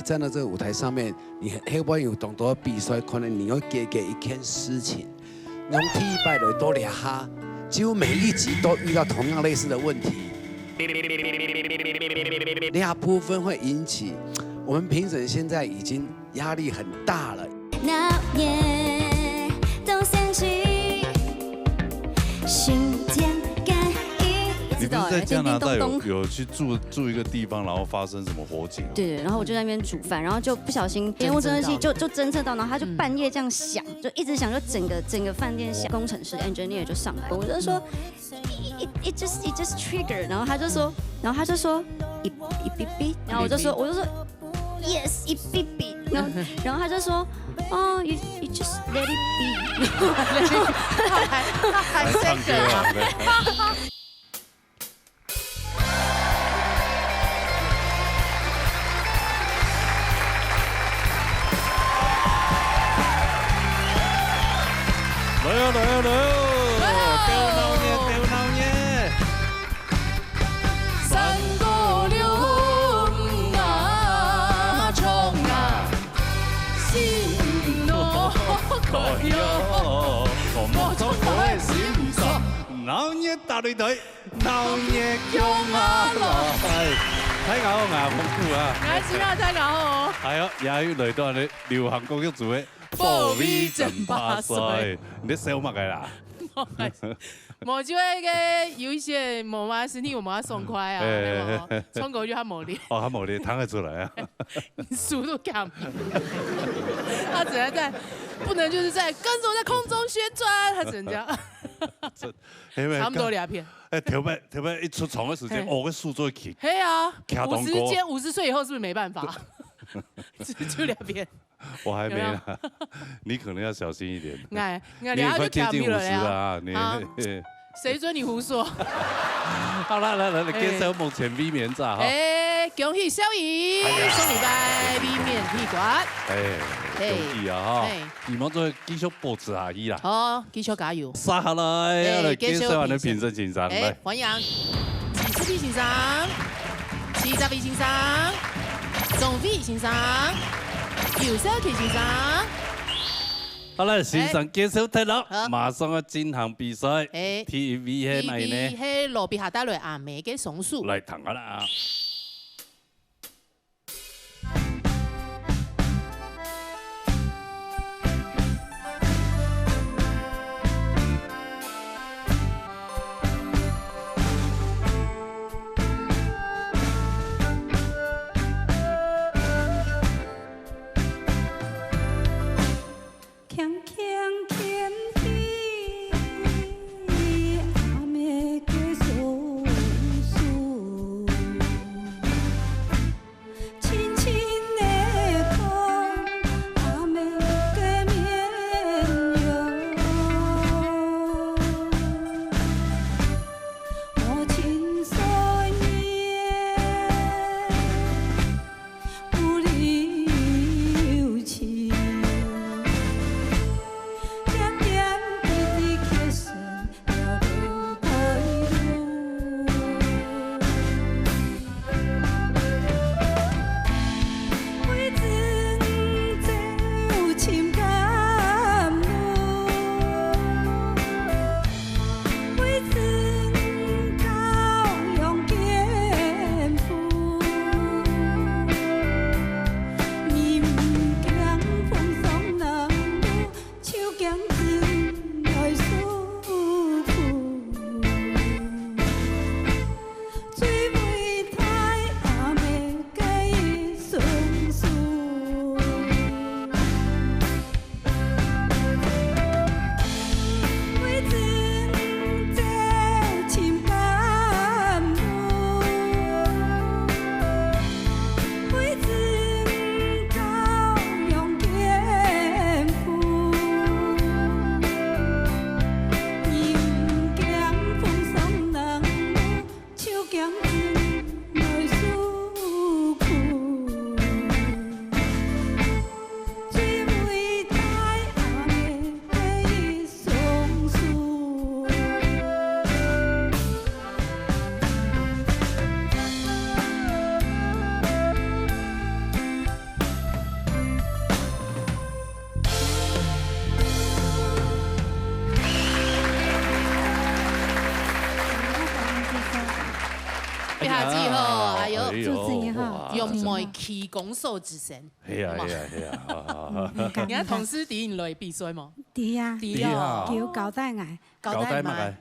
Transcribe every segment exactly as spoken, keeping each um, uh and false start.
站到这个舞台上面，你很，很有当多比赛，可能你会给，给一件事情，用第一百来多聊哈，几乎每一集都遇到同样类似的问题。那部分会引起我们评审现在已经压力很大了。 你不是在加拿大有，有去住，住一个地方，然后发生什么火警啊？对，然后我就在那边煮饭，然后就不小心烟雾偵测器就，就侦测到，然后它就半夜这样响，就一直响，就整个，整个饭店响。工程师 engineer 就上来，我就说，it, it, it just, it just trigger，然后他就说，然后他就说，it, it beep beep，然后我就说，我就说，yes, it beep beep，然后，然后他就说，哦，you, you just let it be。 他还，他还唱歌啊。来啊，来啊，来啊！来啊！够闹热，够闹热！三个六啊，冲啊！心咯快哟，莫冲破个心酸。闹热大擂台，闹热共下来。哎，大家好，𠊎係紅褲啊。𠊎係啊，大家好。哎喲，也又來到了流行歌曲組的保衛戰霸賽。你在笑麼个啦？無，就那個有一些無嘛，身體有無爽快啊，哎，哎，哎，哎。唱歌就較無力。哦，較無力，聽得出來啊。速度減。他只能在，不能就是在跟手在空中旋转，他只能這樣。這，因為差不多兩片。哎，頭擺，頭擺一出場的時間，嘿。哦，个速度起，嘿啊，起當高。五十歲以後是不是沒辦法？就，就兩片。 我還沒啦，有沒有？你可能要小心一點。哎，哎，你也快接近五十了啊，你。啊，誰准你胡說？好了，來來來，哎。介紹目前衛冕者哈。哎，恭喜小瑩，哎呀。上禮拜衛冕第一關。哎，哎。恭喜啊哈！哎。希望做繼續保持下去啦。好，繼續加油。接下來，哎，來介紹𠊎等評審先生，哎，來。歡迎。 李世平先生、徐澤偉先生、鍾偉先生、游少奇先生。好了，先生介紹忒了，哎，好。馬上要進行比賽。哎，第一位係哪位呢？第一位係羅比下帶來阿妹个雙手。來，聽下啦。 輕輕牽起阿妹个雙手，輕輕地看阿妹个面容，無情歲月。 不離有情，點點滴滴刻成了留白路。為情走尋甘露，為情比下子好，哎喲，哎喲，主持人好，哇，楊梅區公所之聲，係啊，係啊，係啊，好，好，好。嗯，你看，你看同事知你來比賽無？知啊，知啊。佢有交代𠊎。交代麼个？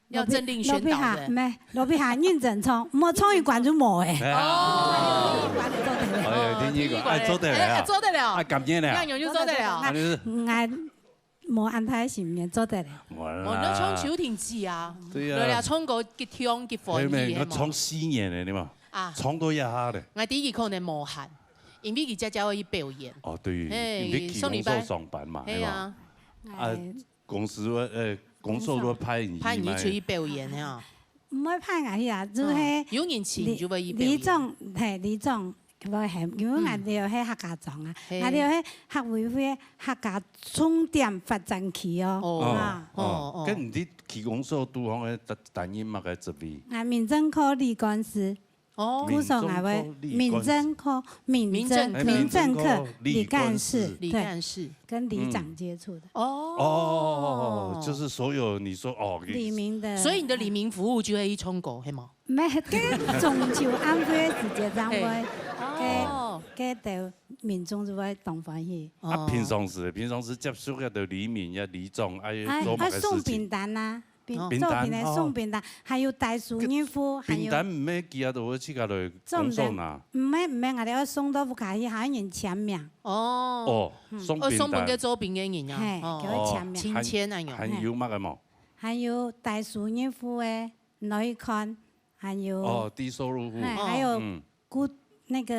要政令宣導的。落去下，毋係，落去下認真唱，無唱一關就無誒。哎呀。哦，一關就做得了。哎呀，第一個，哎，做得了啊。哎，做得了。哎，感謝了。那你就做得了。啊，你是？嗯，哎， 無恁大个心願做得了。無啦。哦，你唱秋天曲啊。對啊。對啦，唱歌激動激歡喜，係無？係無？𠊎唱四年了，你嘛。啊。唱到這下咧。𠊎知佢可能無閒，因為佢姐姐愛去表演。哦，對，嘿，因為佢上禮拜公司上班嘛，係啊。係無？啊，哎。公司會，呃，公司會派你去嘛。派你出去表演，係啊。 毋會派𠊎去啊，就係哦，有人請就會去表演。里長，係，里長會喊，因為𠊎兜係客家庄啊，嗯。係。𠊎兜係客委會客家重點發展區哦，哦。啊。哦，哦。該你在區公所肚項个擔，擔任麼个職位？啊，民政科里幹事。哦。故所𠊎會民政科里幹事。民政科，民政，民政科，哎，民政科里幹事，里幹事。里幹事。對，跟里長接觸的。嗯。哦。哦，就是所有你說，哦，里民的。所以你的里民服務就係去唱歌，係無？ 毋係，該中秋暗會个時節正會，嘿。哦。該，該兜民眾就會當歡喜。啊，哦。平常時，平常時接觸該兜里民呀、里長，愛，哎，做麼个事情？愛送餅單啊，餅，哦。做餅个送餅單，哦。還有代書任務，還有餅單毋係寄啊，都會自家來公所拿。做餅單，毋係，毋係，𠊎兜愛送到屋下去，還有人簽名。哦。哦，嗯。送餅單。哦，送分該做餅个人啊。嘿，哦。叫佢簽名。哦，親簽恁樣。還，還有麼个無？還有代書任務个，你來去看。 還有，哦，低收入戶。哎，還有，嗯。孤，那個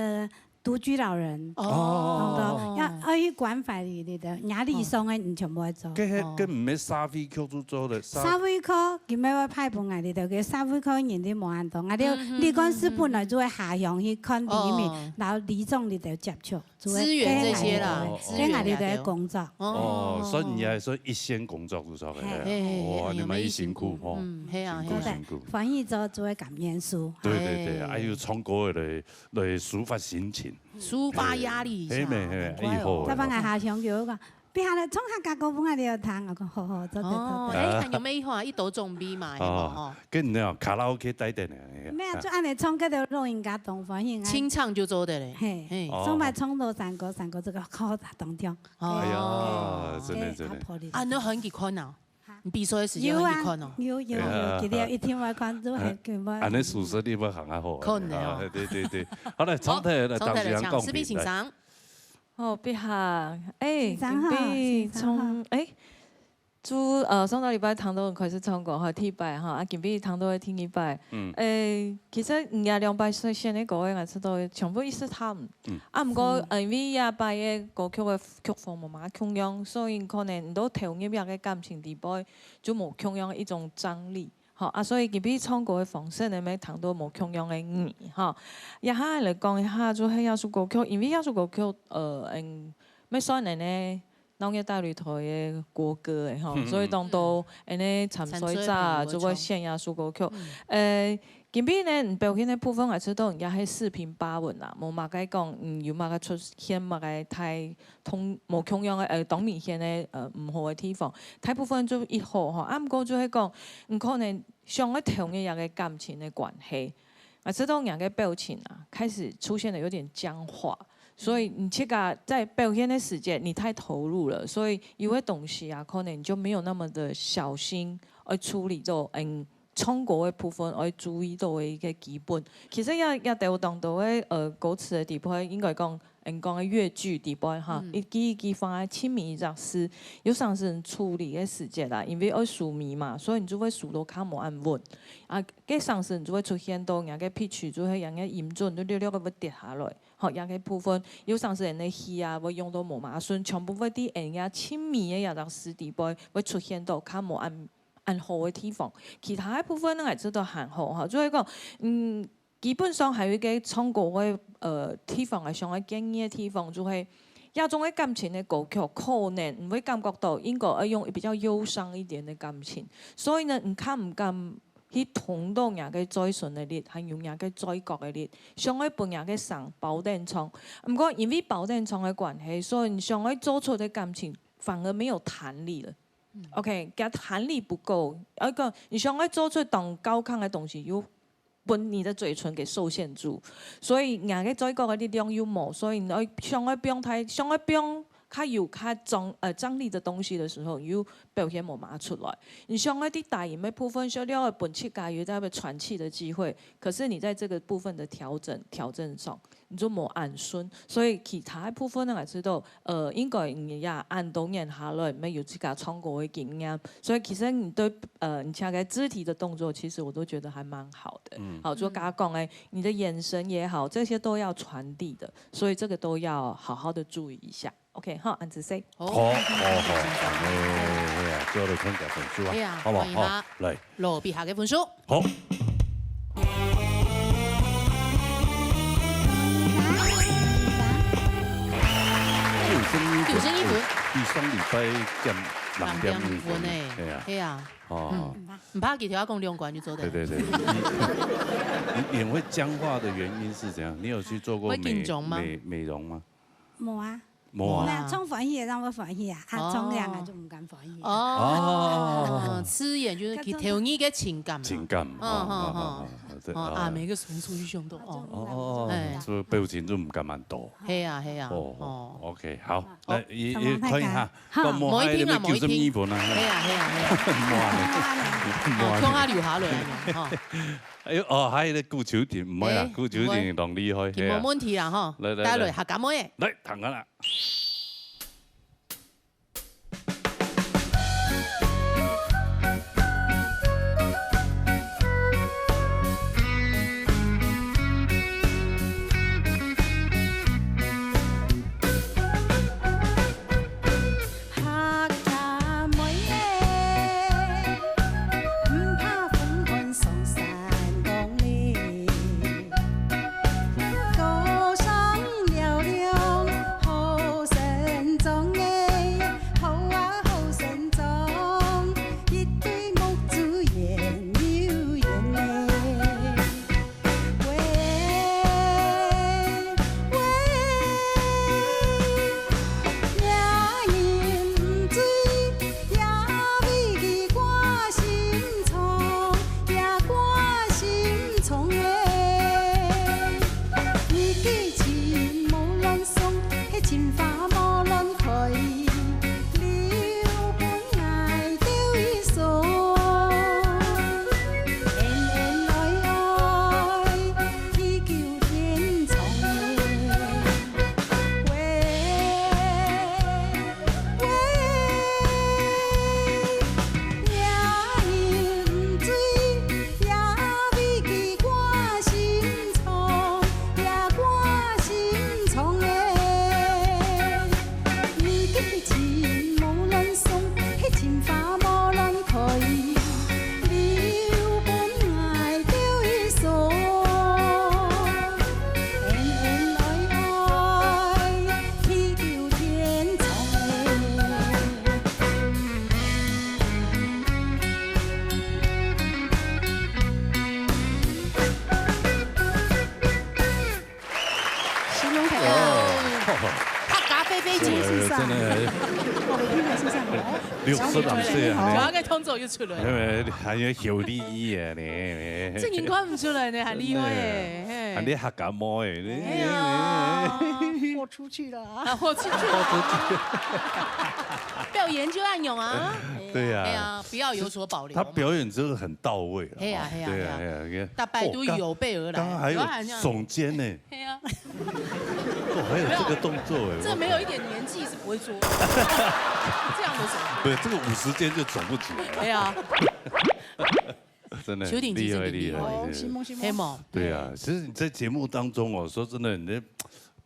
獨居老人，哦。懂不懂？要，要去關懷你的，你里長个你全部愛做。該，該，哦。該毋係社會局就做得，社，社會局佢乜會派分𠊎這兜，該社會局人力無恁多，𠊎兜，嗯，嗯，里幹事本來就會下鄉去看里民，哦。然後里長這兜接觸。 資源這些啦，哦，資源這兜个工作。哦，哦。所以你還算一線工作就著个。嘿。哇，嘿，你們也辛苦哦。嗯，係啊，辛苦，係啊。辛苦。歡喜做，做个感言書。對，對，對，哎。還有唱歌來，來抒發心情。抒發壓力一下。嘿，嘿，嘿，哎喲。再幫𠊎下鄉，叫我講，別下來唱客家歌分𠊎兜聽。我講，好，好，做得，做得。哦，哎，還有咩話？一斗中B嘛，有無？哦，吼。跟你講，卡拉OK帶等的。沒有，就恁樣唱，該兜老人家當歡喜啊。清唱就做得了。嘿，嘿。哦。上擺唱到山歌，山歌這個好當中。 哦。哎呀，真的，真的。啊，你還去看啊？哈？你比賽个時間還去看哦？有啊，有，有，有，哎呀。今天一定要看，就很，哎，很，恁樣事實你要行啊好啊。可能哦。啊，對，對，對。好，來，好，長腿，來，長腿來唱，長時間講評，士兵先生。好，這下，哎，先生好，今晡日唱，先生好。哎，就，呃，上個禮拜聽到開始唱歌哈，第一擺哈，啊，今晡日聽到个第二擺。嗯。哎，其實你也兩擺選个歌，𠊎知道全部一直聽。 嗯。啊，毋過，嗯。呃，因為這擺个歌曲个曲風無麼共樣，所以可能你都投入這个感情裡背，就無共樣一種張力。吼，啊，所以佢比唱歌个方式呢，乜聽到無共樣个你，吼。這下來講一下，就係這首歌曲，因為這首歌曲，呃，嗯，乜算恁樣鬧熱帶裡頭个國歌个，吼，嗯。所以當多，嗯。恁樣參賽者就會選這首歌曲。參賽朋友會唱。嗯。呃， 今晡日呢，你表現个部分，𠊎知道你也係四平八穩啦，無麼个講，嗯，有麼个出現麼个大同，無共樣个，呃，當明顯个，呃，毋好个地方。大部分就已好吼，啊，毋過就係講，你可能想愛投入這个感情个關係，𠊎知道你个表情啊，開始出現得有點僵化，所以你自家在表現个時節，你太投入了，所以有个東西啊，可能就沒有那麼的小心，愛處理到，嗯， 唱歌个部分愛注意到个一个基本。其實這，這兜當多个，呃，歌詞个底背，應該講，嗯，講个樂句底背哈，嗯。一句一句放在盡尾一隻字，有常時處理个時節啦，因為愛收尾嘛，所以你就會收到較無恁穩。啊，該常時你就會出現到，人个pitch就會，人个音準就略略个會跌下來。吼，這个部分，有常時人个氣啊，會用到無嘛順，全部會在人家盡尾个這隻字底背，會出現到較無恁 恁好个地方。其他个部分呢，𠊎知道還好哈，就係講，嗯，基本上還有一个唱歌个，呃，地方，𠊎想愛建議个地方，就係這種个感情个歌曲，可能你會感覺到應該愛用比較憂傷一點个感情。所以呢，你敢毋敢去動到人个嘴唇个力，還有人个嘴角个力，想愛分人个聲包等唱。毋過因為包等唱个關係，所以你想愛做出个感情反而沒有彈力了。 OK，佢彈力不夠，愛講你想愛做出當高亢个東西，又分你的嘴唇給受限住，所以你个嘴角个力量又無，所以你愛想愛放大，想愛放較有較張呃張力的東西的時候，你又表現無辦法出來。你想愛在低音个部分，小了个分自家有一個喘氣的機會，可是你在這個部分的調整調整上，你就無恁順，所以其他部分呢，還係都呃應該你也恁多年下來，沒有自家唱歌的經驗，所以其實你對呃你像个肢體的動作，其實我都覺得還蠻好的。嗯，好，就剛剛講哎，你的眼神也好，這些都要傳遞的，所以這個都要好好的注意一下。OK，好，恁仔細。好，好，好，哎呀，最後來看一下分數啊，哎呀，好不好？看一下好，來，羅比下个分數。好。九十一分，九十一分，比上禮拜減兩點五分，哎，哎呀，係啊，哦，毋怕佢頭下講兩關就做得。對對對，你你你會僵化的原因是怎樣？你有去做過會美緊張嗎美美容嗎？無啊，無啊，那唱歡喜的讓我歡喜啊，哦啊，唱靚啊就毋敢歡喜。哦，哦嗯，刺眼就是佢投入个情感嘛。情感，嗯哦嗯哦哦，對哦，哦啊，每個送出去上到哦，哦哦哎哦，所以表情就毋敢恁多。係啊係啊，哦哦， ，OK，好，好來，也上網也看一下，看看，到摸無一定啊海那邊九十二分啊，係啊係啊係啊，摸啊，哦，共下留下來啊，吼，哎喲，哦，還有个古秋婷，毋係啦哎，古秋婷當厲害，佢無問題啦吼，來來帶來來客家妹。來，聽下啦。 客家妹仔，毋怕風寒上山降臨，高山尞尞好生長欸，好啊好生長，一對目珠圓又圓欸。 喂喂，若人毋知，也為佢掛心腸，也掛心腸欸。你个情無亂送，係情花無亂開。 留分𠊎兜一雙，恩恩愛愛，地久天長。喂喂，若人毋知，也為佢掛心腸，也掛心腸欸。 你个情無亂送，係情花無亂開，留分𠊎兜一雙，恩恩愛愛，地久天長欸。 形容太好。哦，客家飛飛姐，呃，真的我的天哪，是这样哦。六十來歲主啊，要个動作又出來了，還有小禮儀耶，你這人看毋出來呢，還厲害欸，嘿，還你客家妹欸，哎呀，豁出去了啊！啊，豁出去，表演就恁樣啊，對呀，哎呀，不要有所保留嘛，他表演真的很到位了，哎呀哎呀對呀哎呀哎呀，大擺都有備而來，剛剛還有有啊，這樣聳肩呢，哎呀，哦，還有這個動作哎，這沒有一點年紀是不會做這樣的手勢。對，這個五十肩就聳不起來了，哎呀，真的秋婷厲害真的厲害厲害，哦，對是嗎？是嗎？係無？對啊，其實你在節目當中哦，說真的，你的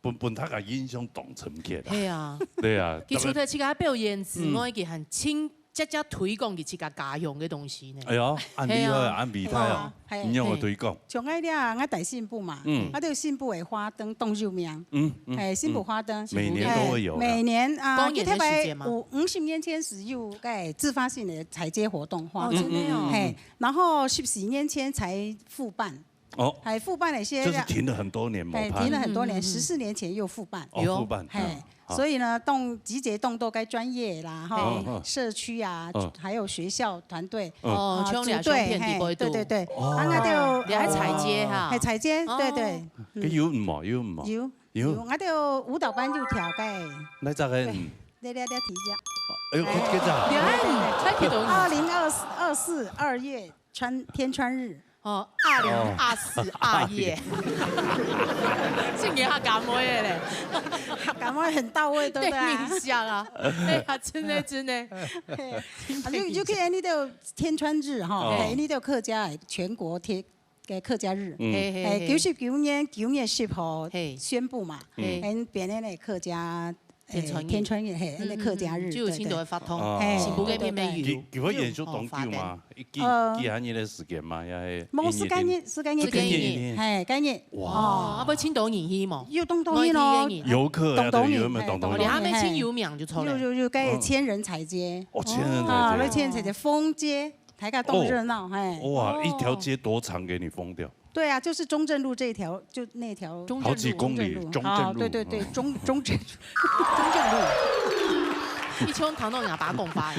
本本他的英雄當成片啊，係啊，對啊，佢除了自家表演之外，佢還親姐姐推廣佢自家家鄉个東西呢。哎喲，恁厲害，係啊恁偉大哦，係你有推廣，像𠊎這，𠊎大新埔嘛，嗯啊，就新埔个花燈當有名，嗯嗯，哎，新埔花燈，每年都會有啦哎每年啊，過年的時間嘛特別有五十年前是有个自發性的踩街活動花哦，燈，真的哦。嘿，然後十四年前才復辦，哦，還復辦了一些，就是停了很多年沒哎，辦停了很多年，嗯嗯嗯十四年前又復辦，哦，有復辦，嘿，嗯所以呢，當集結當多个專業啦，哈，嘿。社區啊，嗯。還有學校團隊，哦，啊，組隊，像這種片地方，嘿，對，對，對。哦。啊，𠊎兜，你還採接哈？還採接，哦。對，對。嗯。有毋無？有毋無？有，有。有，𠊎兜舞蹈班就跳个。哪隻个？對，嗯。你，你，你提一下。哎喲，這隻。有啊，你，你提到。二零二四，二四，二月， 川，天川日。哦，二零二四，哦。二月。正經客家妹个咧。客家妹很到位，對不對啊？對，很像啊。哎呀，真的，真的。嘿，啊，就，就可以，你就天川日哈，哦。嘿，你就客家的全國天，个客家日。嗯。嘿，嘿，哎，嘿。九十九年九月十號嘿。宣布嘛，嘿。嗯。變成个客家，哎，天川日。天川日，嘿，嗯，那客家日，嗯，嗯，就有盡多个活動，對，對。哦。嘿，新埔个面面有。對，對，對。佢，佢會延續當久嗎？ 幾，呃，幾下日个時間嘛，也係無，一日定。四個月，四個月定。四個月定。嘿，個月。哇。哦，啊，會盡多人去無？有當多人咯。內地个人。遊客啊，當多人，對，有沒有當多人？嘿，當多人，哦，你還沒盡有名就出來。有，有，有，該千人踩街。哦，千人踩街。啊，該千人踩街，封街，大家當熱鬧，哦。嘿。哇，哦。一條街多長給你封掉？對啊，就是中正路這一條，就那條中正路。好幾公里，中正路。中正路。啊，對，對，對，中，中正路。 中正路。你像聽到人家爸講話。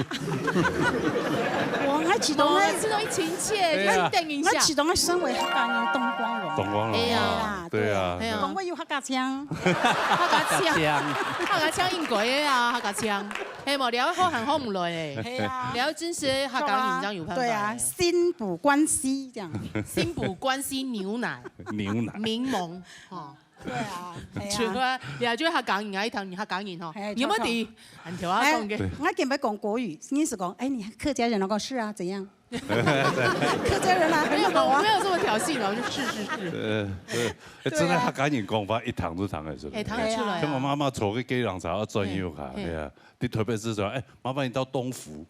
我還知道，我知道一親切，對啊。就是等一下。我知道，身為客家人，當光榮。當光榮。哎呀。對啊，對啊。哎呀。講話有客家腔。客家腔。客家腔應該个啊，客家腔。係無？你愛好還好毋來欸。係啊。你愛真實客家人，這樣有辦法欸。對啊，心不關西這樣。心不關西牛奶。牛奶。檸檬，哦。 對啊，係啊。像啊，你啊，就客家人啊，一聽你客家人吼，嘿，你有沒有知？很調啊，講个。哎，我今晡日講國語，你是講，哎，你客家人啊？我講是啊，怎樣？客家人啊，沒有，很好啊。沒有，沒有這麼挑釁的，我就是，是，是。呃，呃，哎，真的，對啊。客家人講話一聽就聽得出來。哎，聽得出來啊。像我媽媽坐个計程車，要轉右下，嘿，嘿。對啊。 你特別是說，哎，麻煩你到東福。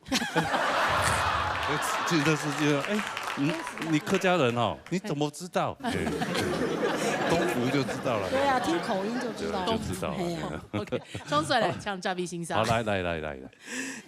其實是這樣，哎，你，你客家人哦，你怎麼知道？哎，東福就知道了。對啊，聽口音就知道。對，就知道了。哎呀。OK，張帥來，請嘉賓欣賞。好，來，來，來，來，來。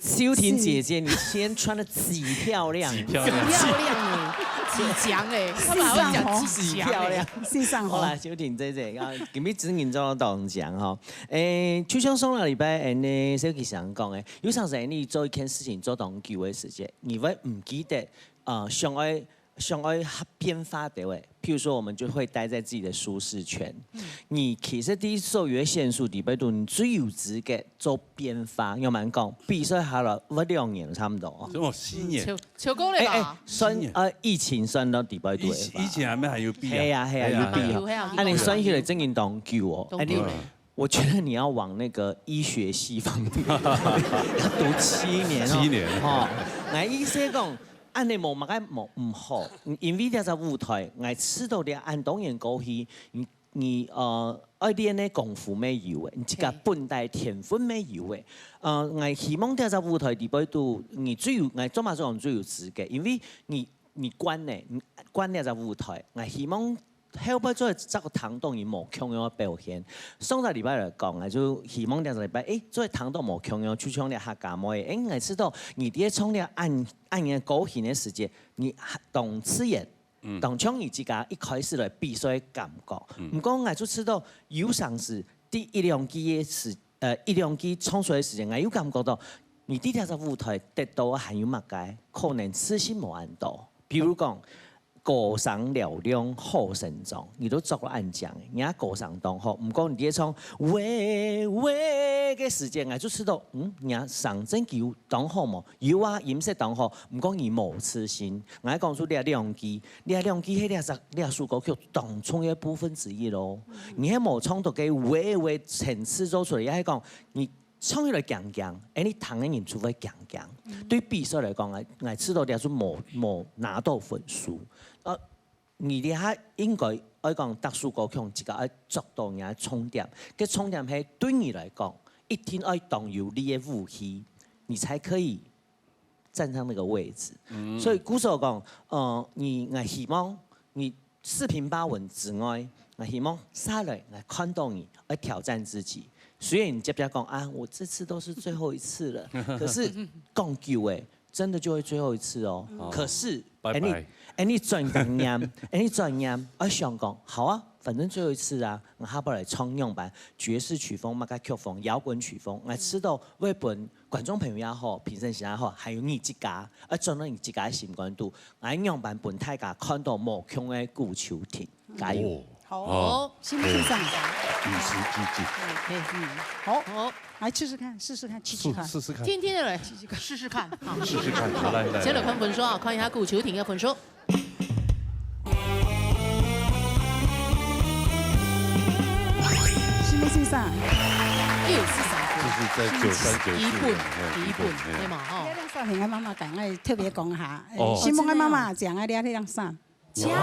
秋婷姐姐，你今天穿得極漂亮。極漂亮。極漂亮欸，極強欸，他們還會講極強欸。極漂亮。欣賞吼。好啦，秋婷姐姐，啊，今日真人做到當強吼。 誒，就像上個禮拜，誒，小吉想講誒，有常時你做一件事情做當久个時節，你會毋記得，呃，想愛，想愛變化个誒。譬如說，我們就會待在自己的舒適圈。嗯。你其實第一做有个限數，禮拜六你最有資格做變化，要蠻講，比賽下來，一兩年差不多哦。這麼四年？嗯，超，超過了吧？誒，誒，算，四年。呃，疫情算到禮拜六个吧。疫情，疫情還沒還有比啊。係啊，係啊，係啊，有比哦。係啊。啊，你算起來正經當久哦。當久。哎，你 我覺得你要往那個醫學系方面，要讀七年哦。七年。吼，𠊎意思講，恁呢無麼个無毋好，因為這隻舞台，𠊎知道這恁多年過去，你，你，呃，愛練个功夫乜有誒，你自家本來天分乜有誒。呃，𠊎希望這隻舞台裡背肚，你最有，𠊎做麼做講最有資格，因為你，你慣呢，你慣這隻舞台，𠊎希望 後背做一隻个聽眾有無共樣个表現。上個禮拜來講啊，就希望這個禮拜，誒，做一聽眾無共樣，就像這客家妹，誒，𠊎知道你在唱這恁，恁樣个歌曲个時節，你當自然，嗯。當像你自家一開始來比賽个感覺。嗯。毋過𠊎就知道有常時，第一兩句个時，呃，一兩句唱出來个時間，𠊎有感覺到，你在這隻舞台得到个還有麼个，可能自信無恁多。比如講， 歌聲嘹亮好生長，你都做到恁靚，人家歌聲當好，毋過你在唱喂喂个時節，𠊎就知道，嗯，人家聲真有當好無？有啊，音色當好，毋過你無自信。𠊎講出這兩句，這兩句係這隻，這首歌曲當重要个部分之一咯。你係無唱到个喂喂層次做出來，也係講你 唱起來強強，哎，你聽个人就會強強。嗯。對比賽來講，𠊎，𠊎知道這就無，無拿到分數。呃，你這下應該愛講特殊高強，自家愛捉到你个重點。該重點係對你來講，一定愛當有利个武器，你才可以 站上那個位置。嗯。所以故所講，呃，你，𠊎希望你四平八穩之外，𠊎希望下來，𠊎看到你，愛挑戰自己。雖然你接下講啊，我這次都是最後一次了，可是講久誒，真的就會最後一次哦。嗯。可是，拜拜。哎，你，哎，你轉個念，哎，你轉念，愛想講，好啊，反正最後一次啊，𠊎下擺來唱仰般，爵士曲風、麼个曲風、搖滾曲風，𠊎知道會分觀眾朋友也好、評審席也好，還有你自家，愛轉到你自家个心肝肚，𠊎仰般分大家看到無窮个古秋婷。加油！哦，好，好，心先生，與時俱進。嘿，好，好，來試試看，試試看，試試看，試試看，天天的來試試看，好，試試看，好，來，來，先來看分數啊，看一下古秋婷个分數。心先生，又是三分，就是在九三九四，一分，一分，對嘛，哈。月亮少年个妈妈，赶快特別講下，哦，心目个妈妈，講啊，月亮少。 真的，生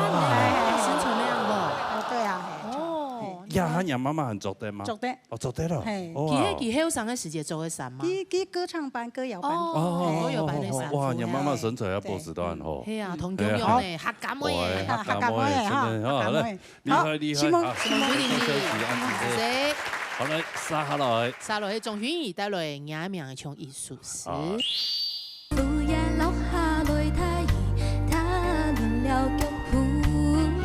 出來个哦。哦，對啊，嘿，哦，呀，他娘媽媽很作得嗎？作得，哦，作得了。嘿，哦，佢係佢後生个時節做个衫嗎？佢佢歌唱班、歌謠班，哦，歌謠班个衫。哇，娘媽媽身材要保持到很好。係啊，同樣樣呢，客家妹，客家妹哈，客家妹，厲害厲害，好，什麼什麼什麼，謝謝。好，來，接下來，接下來，鍾薰怡帶來《若名像一首詩》。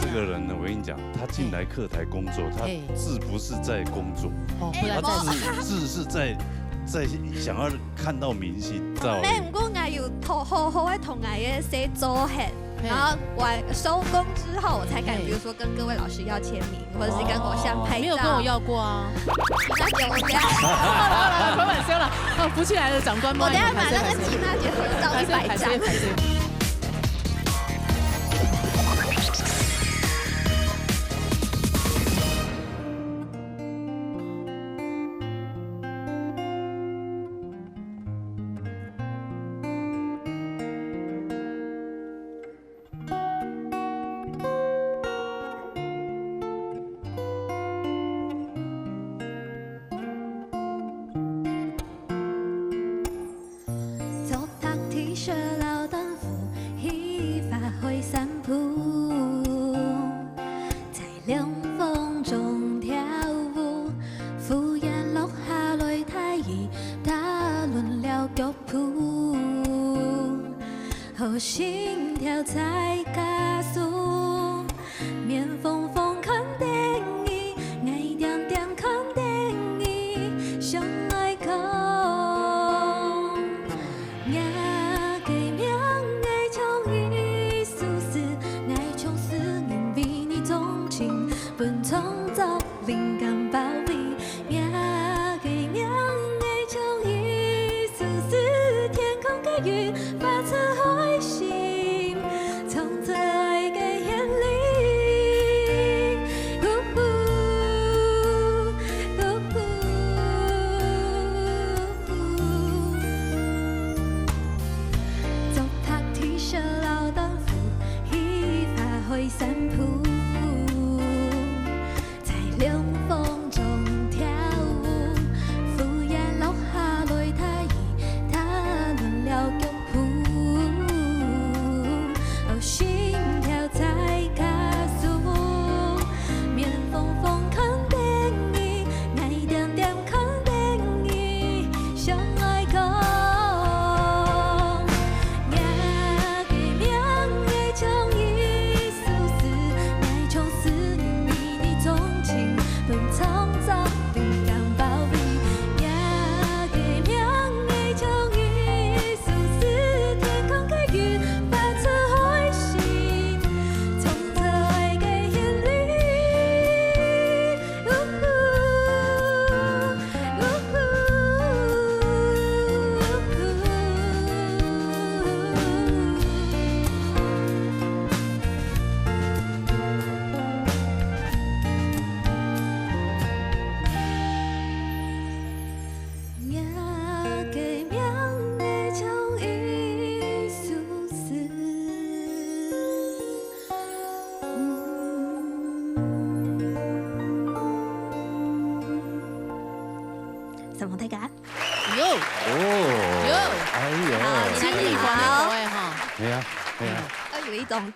這個人呢，我跟你講，他進來客台工作，他字不是在工作，哦，不然在，字是在在想要看到明星，知道嗎？毋過𠊎有同好好个同𠊎个寫作嘿，然後完收工之後，我才敢，比如說跟各位老師要簽名。 或者是跟偶像拍照。没有跟我要过啊。那姐，我等下。好了好了，开玩笑了。哦，浮起来了，长官，我等下把那个吉娜姐合照一百张。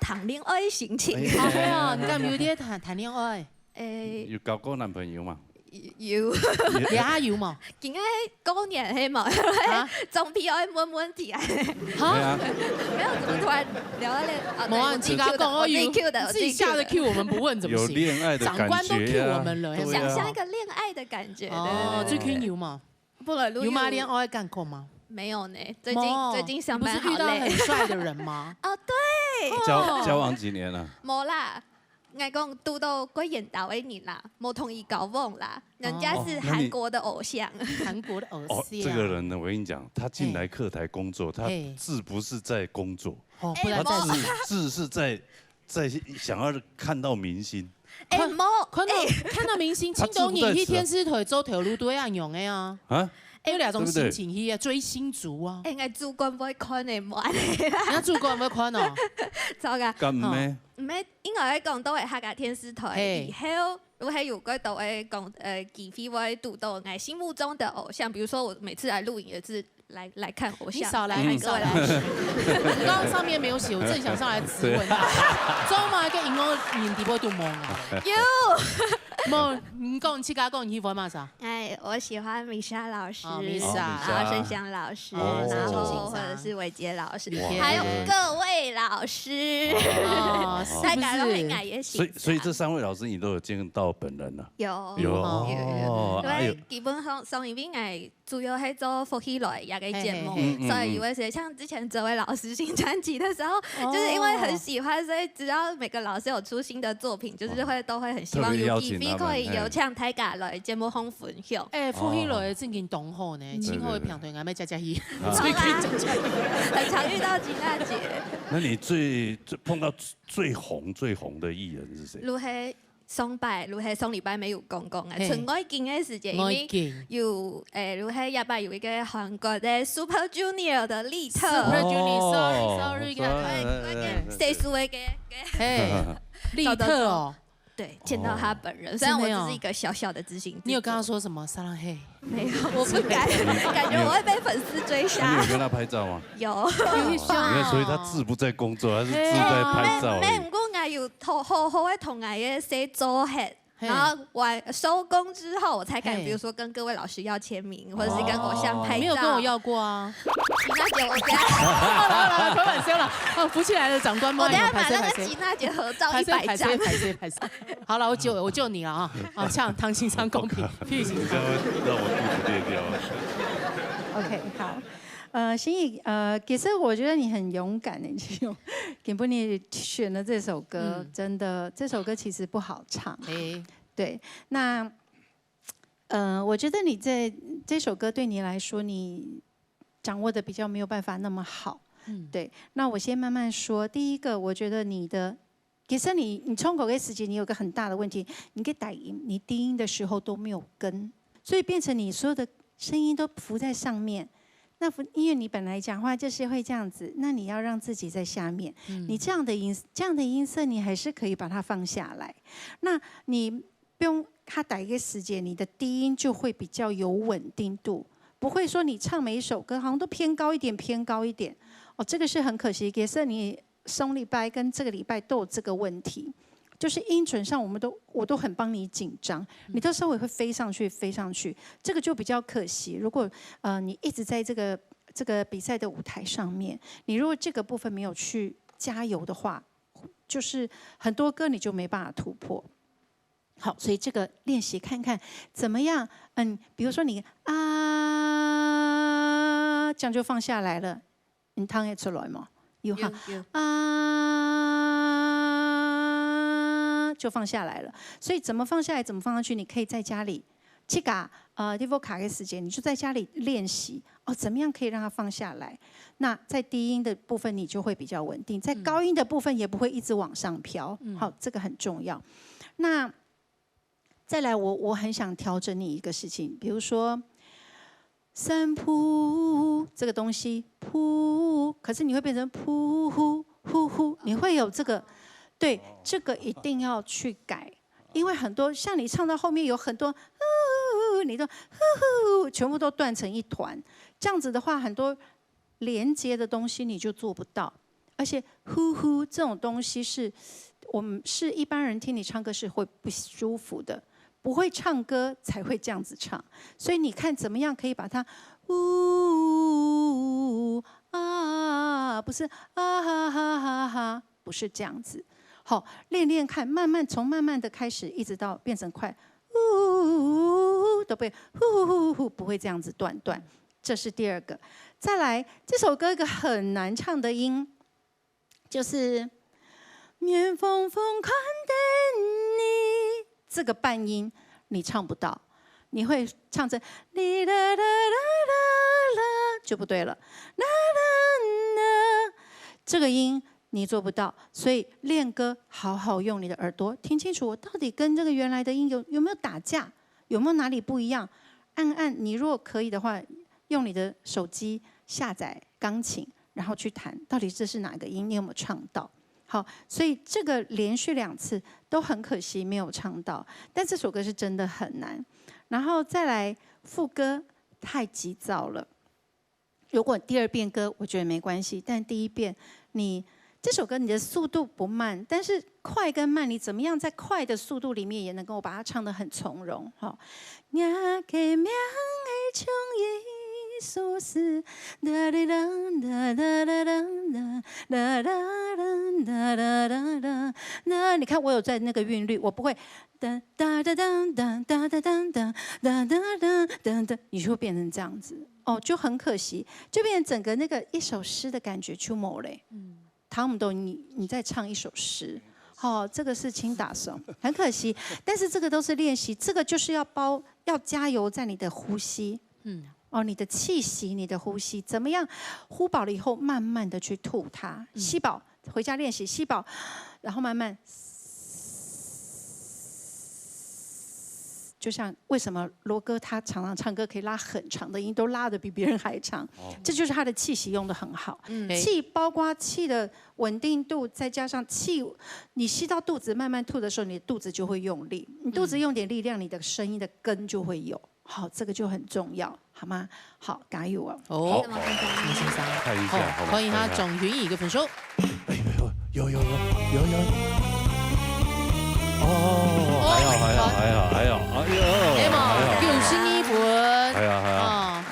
谈戀愛个心情。哎呀，你敢有在談談戀愛？誒，有交過男朋友嗎？有，你還有無？今仔過年係無？啊？總係愛問問題啊。哈？對啊。沒有，怎麼突然聊到這？啊，無啊，對，我自己你自家講，Q的，我自己Q的，哦，有，你自己下的我自己Q。Q我們不問，怎麼行？有戀愛的感覺啊。長官都Q我們了，對啊。想象一個戀愛的感覺。哦，對，對，對。最近有嗎？本來就有。有嗎？戀愛感覺嗎？沒有呢，最近，無，最近上班好累。你不是遇到很帥的人嗎？哦，對。交，哦。交往幾年了？沒啦。 𠊎講堵到過緣投个人啦，無同佢交往啦，人家是韓國的偶像。哦，那你韓國的偶像。哦，這個人呢，我跟你講，他進來客台工作，他嘿。志不是在工作，哦，不然在他志，志是在，在想要看到明星。哎，無，看到，哎。看到明星，他志不在此啊。青島人去電視台做頭路都會恁樣个啊。啊？哎，有兩種心情，對不對？去啊，追星族啊。哎，𠊎主管會看的，無恁樣啦。你主管會看哦？糟糕。敢咩？哦。 毋係，應該講到个客家電視台嘿。以後，如果係有過到个講，呃，機會會堵到𠊎心目中的偶像，比如說我每次來錄影也是來，來看偶像，你少來，來看各位老師。你少來。我剛剛上面沒有寫，我正想上來質問他。做麼个音樂人底背都懵啊？有。懵，你講，你自家講，你喜歡麼儕？哎，我喜歡Misha老師，哦，Misha。哦，Misha。然後盛香老師，哦。然後或者是偉傑老師，哇。還有各位老師。 哦，是不是？大家都很愛也喜歡。所以，所以這三位老師你都有見到本人啊？有。有，哦。有，有。哦，哎呦。對，基本上，上一遍𠊎主要係做福氣來這個節目，嘿，嘿，嘿。嗯，嗯，所以有一些像之前哲偉老師新專輯的時候，哦。就是因為很喜歡，所以只要每個老師有出新的作品，就是會，都會很希望有機會可以邀請大家來節目上分享。特別邀請他們，嘿。哎，福氣來正經當好呢，嗯。真好个平台，𠊎們加加去。對。最近加加去。很常遇到吉娜姐。 那你最，最，碰到最紅，最紅的藝人是誰？就係上擺，就係上禮拜乜有講講个，嘿。出外景个時節，因為外景。有，誒，就係這擺有一個韓國的Super Junior的利特。Super Junior，sorry，哦，sorry，sorry，給他看。哎，哎，哎，哎。歲數个，个，个。嘿，利特哦。 對，見到他本人，哦。雖然我只是一個小小的執行製作。真的哦。你有跟他說什麼？撒浪嘿。沒有，我不敢，感覺我會被粉絲追殺。那你有跟他拍照嗎？有。有一下哦。你看，所以他志不在工作，他是志在拍照而已。哎，沒，沒，毋過𠊎有好，好好个同𠊎个細做伙，嘿。然後完，收工之後，我才敢，嘿。比如說跟各位老師要簽名，或者是跟偶像拍照。哦，沒有跟我要過啊。 吉娜姐，我等下，好了，好了，開玩笑啦。哦，浮起來了，長官，我等下把那個拍謝，拍謝。吉娜姐合照一百張。拍謝，拍謝，拍謝，拍謝。好了，我救，我救你了啊！啊，像唐先生公平，你這樣會讓我肚子裂掉啊。OK，好。呃，心怡，呃，其實我覺得你很勇敢的，你用，給不你選的這首歌，嗯。真的，這首歌其實不好唱。誒。對，那，呃，我覺得你這，這首歌對你來說，你掌握得比較沒有辦法那麼好。嗯。對，那我先慢慢說。第一個，我覺得你的，其實你，你唱歌的時間，你有個很大的問題，你个低音，你低音的時候都沒有跟，所以變成你所有的聲音都浮在上面。那浮，因為你本來講話就是會這樣子，那你要讓自己在下面，嗯。你這樣的音，這樣的音色，你還是可以把它放下來。那你 放較低个時間，你的低音就會比較有穩定度，不會說你唱每一首歌好像都偏高一點，偏高一點。哦，這個是很可惜，也是你上禮拜跟這個禮拜都有這個問題，就是音準上我們都，我都很幫你緊張，你都稍微會飛上去，飛上去，這個就比較可惜。如果，呃，你一直在這個，這個比賽的舞台上面，你如果這個部分沒有去加油的話，就是很多歌你就沒辦法突破。 好，所以這個練習看看怎麼樣。嗯，比如說你啊，這樣就放下來了，你聽得出來嗎？有哈。有，有。啊，就放下來了。所以怎麼放下來，怎麼放上去，你可以在家裡，自家，呃，你無卡个時間，你就在家裡練習。哦，怎麼樣可以讓它放下來？那在低音的部分，你就會比較穩定，在高音的部分也不會一直往上飄。嗯。好，這個很重要。那 再來我，我很想調整你一個事情，比如說，深呼，這個東西，呼，可是你會變成呼呼呼呼，你會有這個，對，這個一定要去改，因為很多，像你唱到後面有很多，呼，你都呼呼，全部都斷成一團，這樣子的話，很多 連接的東西你就做不到。而且呼呼這種東西是，我們，是一般人聽你唱歌是會不舒服的，不會唱歌才會這樣子唱。所以你看怎麼樣可以把它嗚啊，不是啊哈哈哈哈，不是這樣子。好，練練看，慢慢從慢慢的開始，一直到變成快，嗚，都不會呼呼呼呼呼，不會這樣子斷斷。這是第二個。再來，這首歌一個很難唱的音，就是面紅紅看等你，這個半音你唱不到，你會唱成哩啦啦啦啦啦就不對了，啦啦啦，這個音你做不到，所以練歌好好用你的耳朵，聽清楚我到底跟這個原來的音有有沒有打架，有沒有哪裡不一樣，按按你如果可以的話，用你的手機下載鋼琴，然後去彈，到底這是哪個音，你有沒有唱到？好，所以這個連續兩次都很可惜沒有唱到，但這首歌是真的很難。然後再來副歌太急躁了，如果第二遍歌我覺得沒關係，但第一遍你這首歌你的速度不慢，但是快跟慢你怎麼樣在快的速度裡面也能夠把它唱得很從容哈。我个名係像耶穌是，哒哩啦哒哒哒哒哒哒哒哒哒哒哒哒。那你看我有在那個韻律，我不會哒哒哒哒哒哒哒哒哒哒哒哒哒，你就會變成這樣子哦，就很可惜，就變成整個那個一首詩的感覺就沒了。嗯，唐姆豆，你你在唱一首诗，哦，這個是輕打松，很可惜，但是這個都是練習，這個就是要包要加油在你的呼吸，嗯，哦，你的氣息，你的呼吸怎麼樣？呼飽了以後，慢慢的去吐它，吸飽。回家練習吸飽，然後慢慢，就像為什麼羅哥他常常唱歌可以拉很長的音，都拉得比別人還長，這就是他的氣息用得很好。氣包括氣的穩定度，再加上氣，你吸到肚子慢慢吐的時候，你的肚子就會用力，你肚子用點力量，你的聲音的根就會有。好，這個就很重要，好嗎？好，加油哦！好，好，先生，看一下，好不好？看一下總評一个分數。哎呦，有有有有有有。哦，還好還好還好還好，哎呦，哎嘛，還好九十二分。還好還好。哦，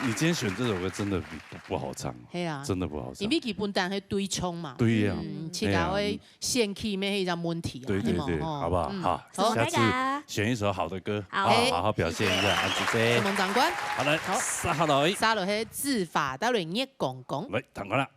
你今天選這首歌真的不不好唱，係啊，真的不好唱因。為佢本身係對唱嘛，對呀，嗯，自家會選曲咩係一隻問題啊，對對對，係無？哦好不好？嗯好，好下次大家選一首好的歌，好好好好表現一下啊，姐姐承。蒙長官，好來，好撒下來。沙羅係子華帶來月光光。來，彈過來。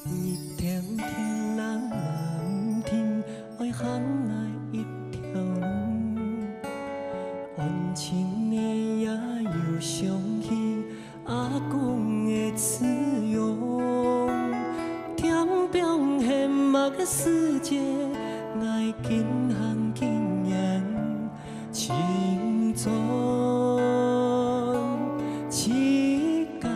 日天天啊嘛毋停，愛行哪一條路？安靜的夜又想起阿公的慈容。天邊係麼个世界？𠊎今行今遠尋轉自家。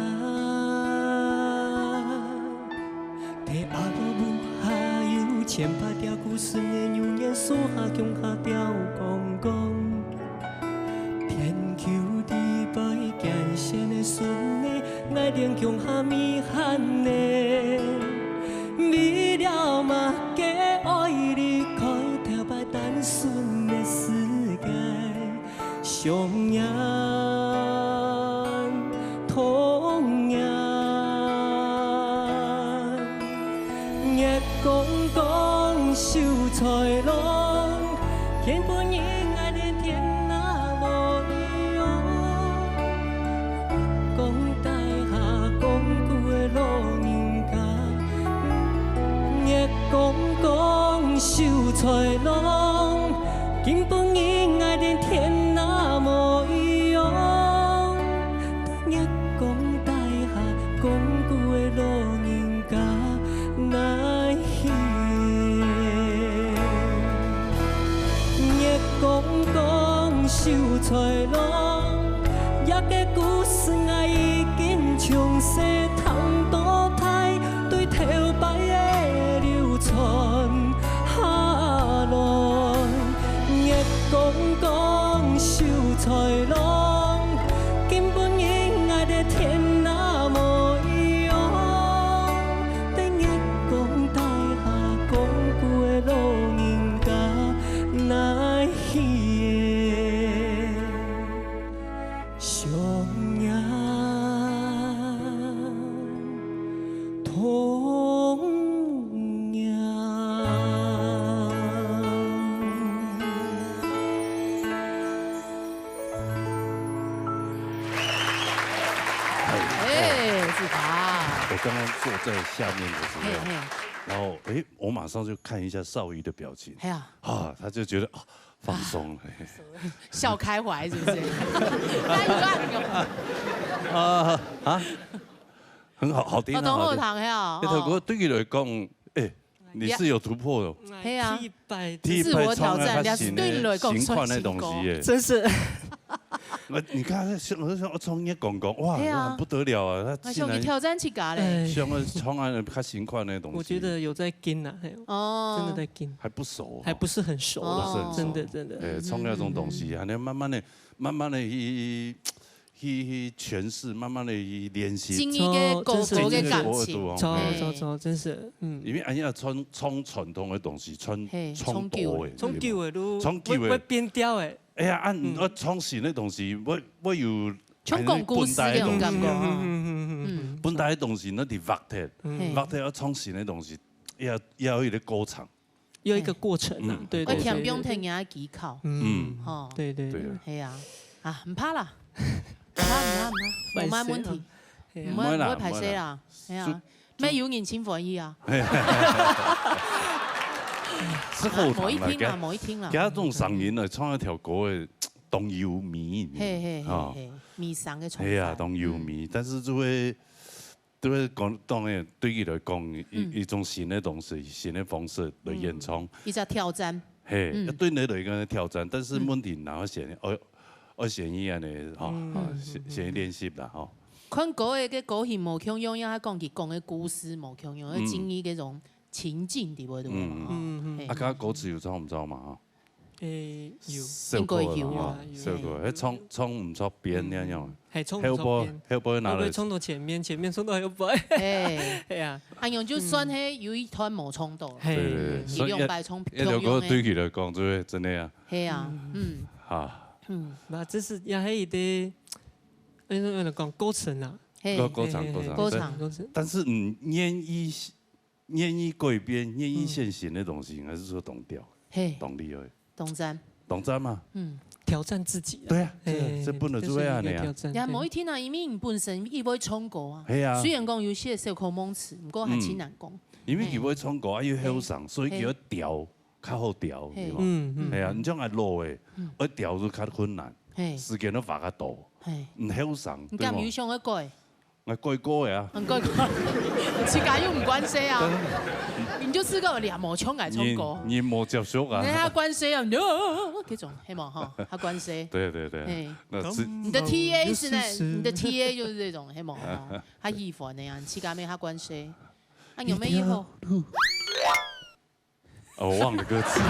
在阿婆屋下有千百條古筍的牛眼樹下，共下吊摃摃。田坵裡擺見鮮的筍仔，𠊎等共下搣糠仔。為了麼个愛離開，頭擺單純的世界。 想念童年。月光光，秀才郎，今晡日𠊎等天若無樣。月光底下講古的老人家，月光光，秀才郎。 今晡日𠊎等天若無樣，月光底下講古的老人家哪去？月光光，秀才郎，這个故事𠊎已經從細聽到大，對頭擺的流傳下來。刚刚坐在下面的时候，嘿嘿，然后诶，我马上就看一下少瑜的表情，哎呀，啊，他就觉得啊放松了。笑开怀是不是？那一段有，啊啊，很好，好听啊，我懂我好听。糖呀，哎，头哥对你来讲，哎，你是有突破的。嘿啊第一百，第一自我挑战，排创啊但是对你来讲新算成功。款的东西耶。真是那你看，像我就想，哦，创业公公，哇，对啊很不得了啊！他那竟然兄弟挑战自家嘞，哎，像个创啊，他新款的东西，我觉得有在跟呐，嘿，哦，真的在跟，还不熟哦，还不是很熟哦啦，真的真的。哎，创业这种东西，还能慢慢的、慢慢的去、去、去诠释，慢慢的去练习。经历个狗狗个感情，哦走嘿走走，真是，嗯，因为俺要创、创传统的东西，创、嘿创多诶，从旧的路，从旧的会会变掉哎，哎呀，啊，你要创新的东西，我、我有像讲故事那种感觉本代的东西啊，哈。嗯嗯，本代的东西，那得挖忒，嗯嘿挖忒要创新的东西，要、要有一个过程。有一个过程啊嗯，对对对，而且不用听人家技巧，嗯，吼，对对对对啊，嘿啊，啊，唔怕啦，唔怕唔怕唔怕，无乜问题，哎呀唔会唔会歹势啦，系啊，咩有人请翻译啊，是后堂来无一听啦，个，无一听啦给，他这种嗓音呢，创一条歌的，当优美，嘿嘿嘿啊，嘿，米上个唱哎呀，法，当优美，但是就会、就会讲，当然对于来讲，一、嗯一种新的东西，新的方式来演唱，一只挑战，嘿，嗯对你来讲挑战，但是嗯问题然后选，哦，二选一安尼，哈，嗯啊，先先练习啦，哈。看歌个个歌型无共样，也讲佢讲个故事无共样，嗯经历个种情境对不对？嗯哈嗯嗯嘿啊，刚刚歌词有唱唔唱嘛？哈，诶有，小可啦应该有哈有，小可，还唱唱唔唱边那样，还冲还有不左边，还有不会拿了会不会冲到前面？前面冲到后背？哎，哎呀，哎呦，就算嘿有一段无冲到了，嘿，对对对，你所以两百冲要要共样的，对起来讲，就会真的呀，嘿啊，嗯，啊，那这是也还有点，那种讲过程啊，嘿，歌歌唱歌唱，歌唱过程，但是你愿意愿意改变，愿意现行的东西，应该是说懂调，嘿，懂力而已，懂赞，懂赞嘛？嗯，挑战自己啊，对啊，嘿这这不能做啊，这是一个你啊挑，战，也对无一听啊，因为你本身也会唱歌啊，嘿啊虽然讲有些小可忘词，不过还真难讲，因为佢会唱歌啊，又后生，所以佢要调，较好调，嘿对吧？嗯嗯，哎呀，你这样还老诶嗯，要调就较困难，嘿，时间都花较多，嘿，你后生，你敢有对吗？想要改？我改歌呀，很怪怪，自家又唔关系啊，你就自个两毛钱来唱歌，你你没接受啊你？还关系啊？no，这种，嘿嘛哈，还关系。对对对嘿，那是你的 T A 是呢？是是你的 T A 就是这种，嘿嘛哈，他喜欢的呀，你自家没他关系，啊，有没有以后？哦，我忘了歌词。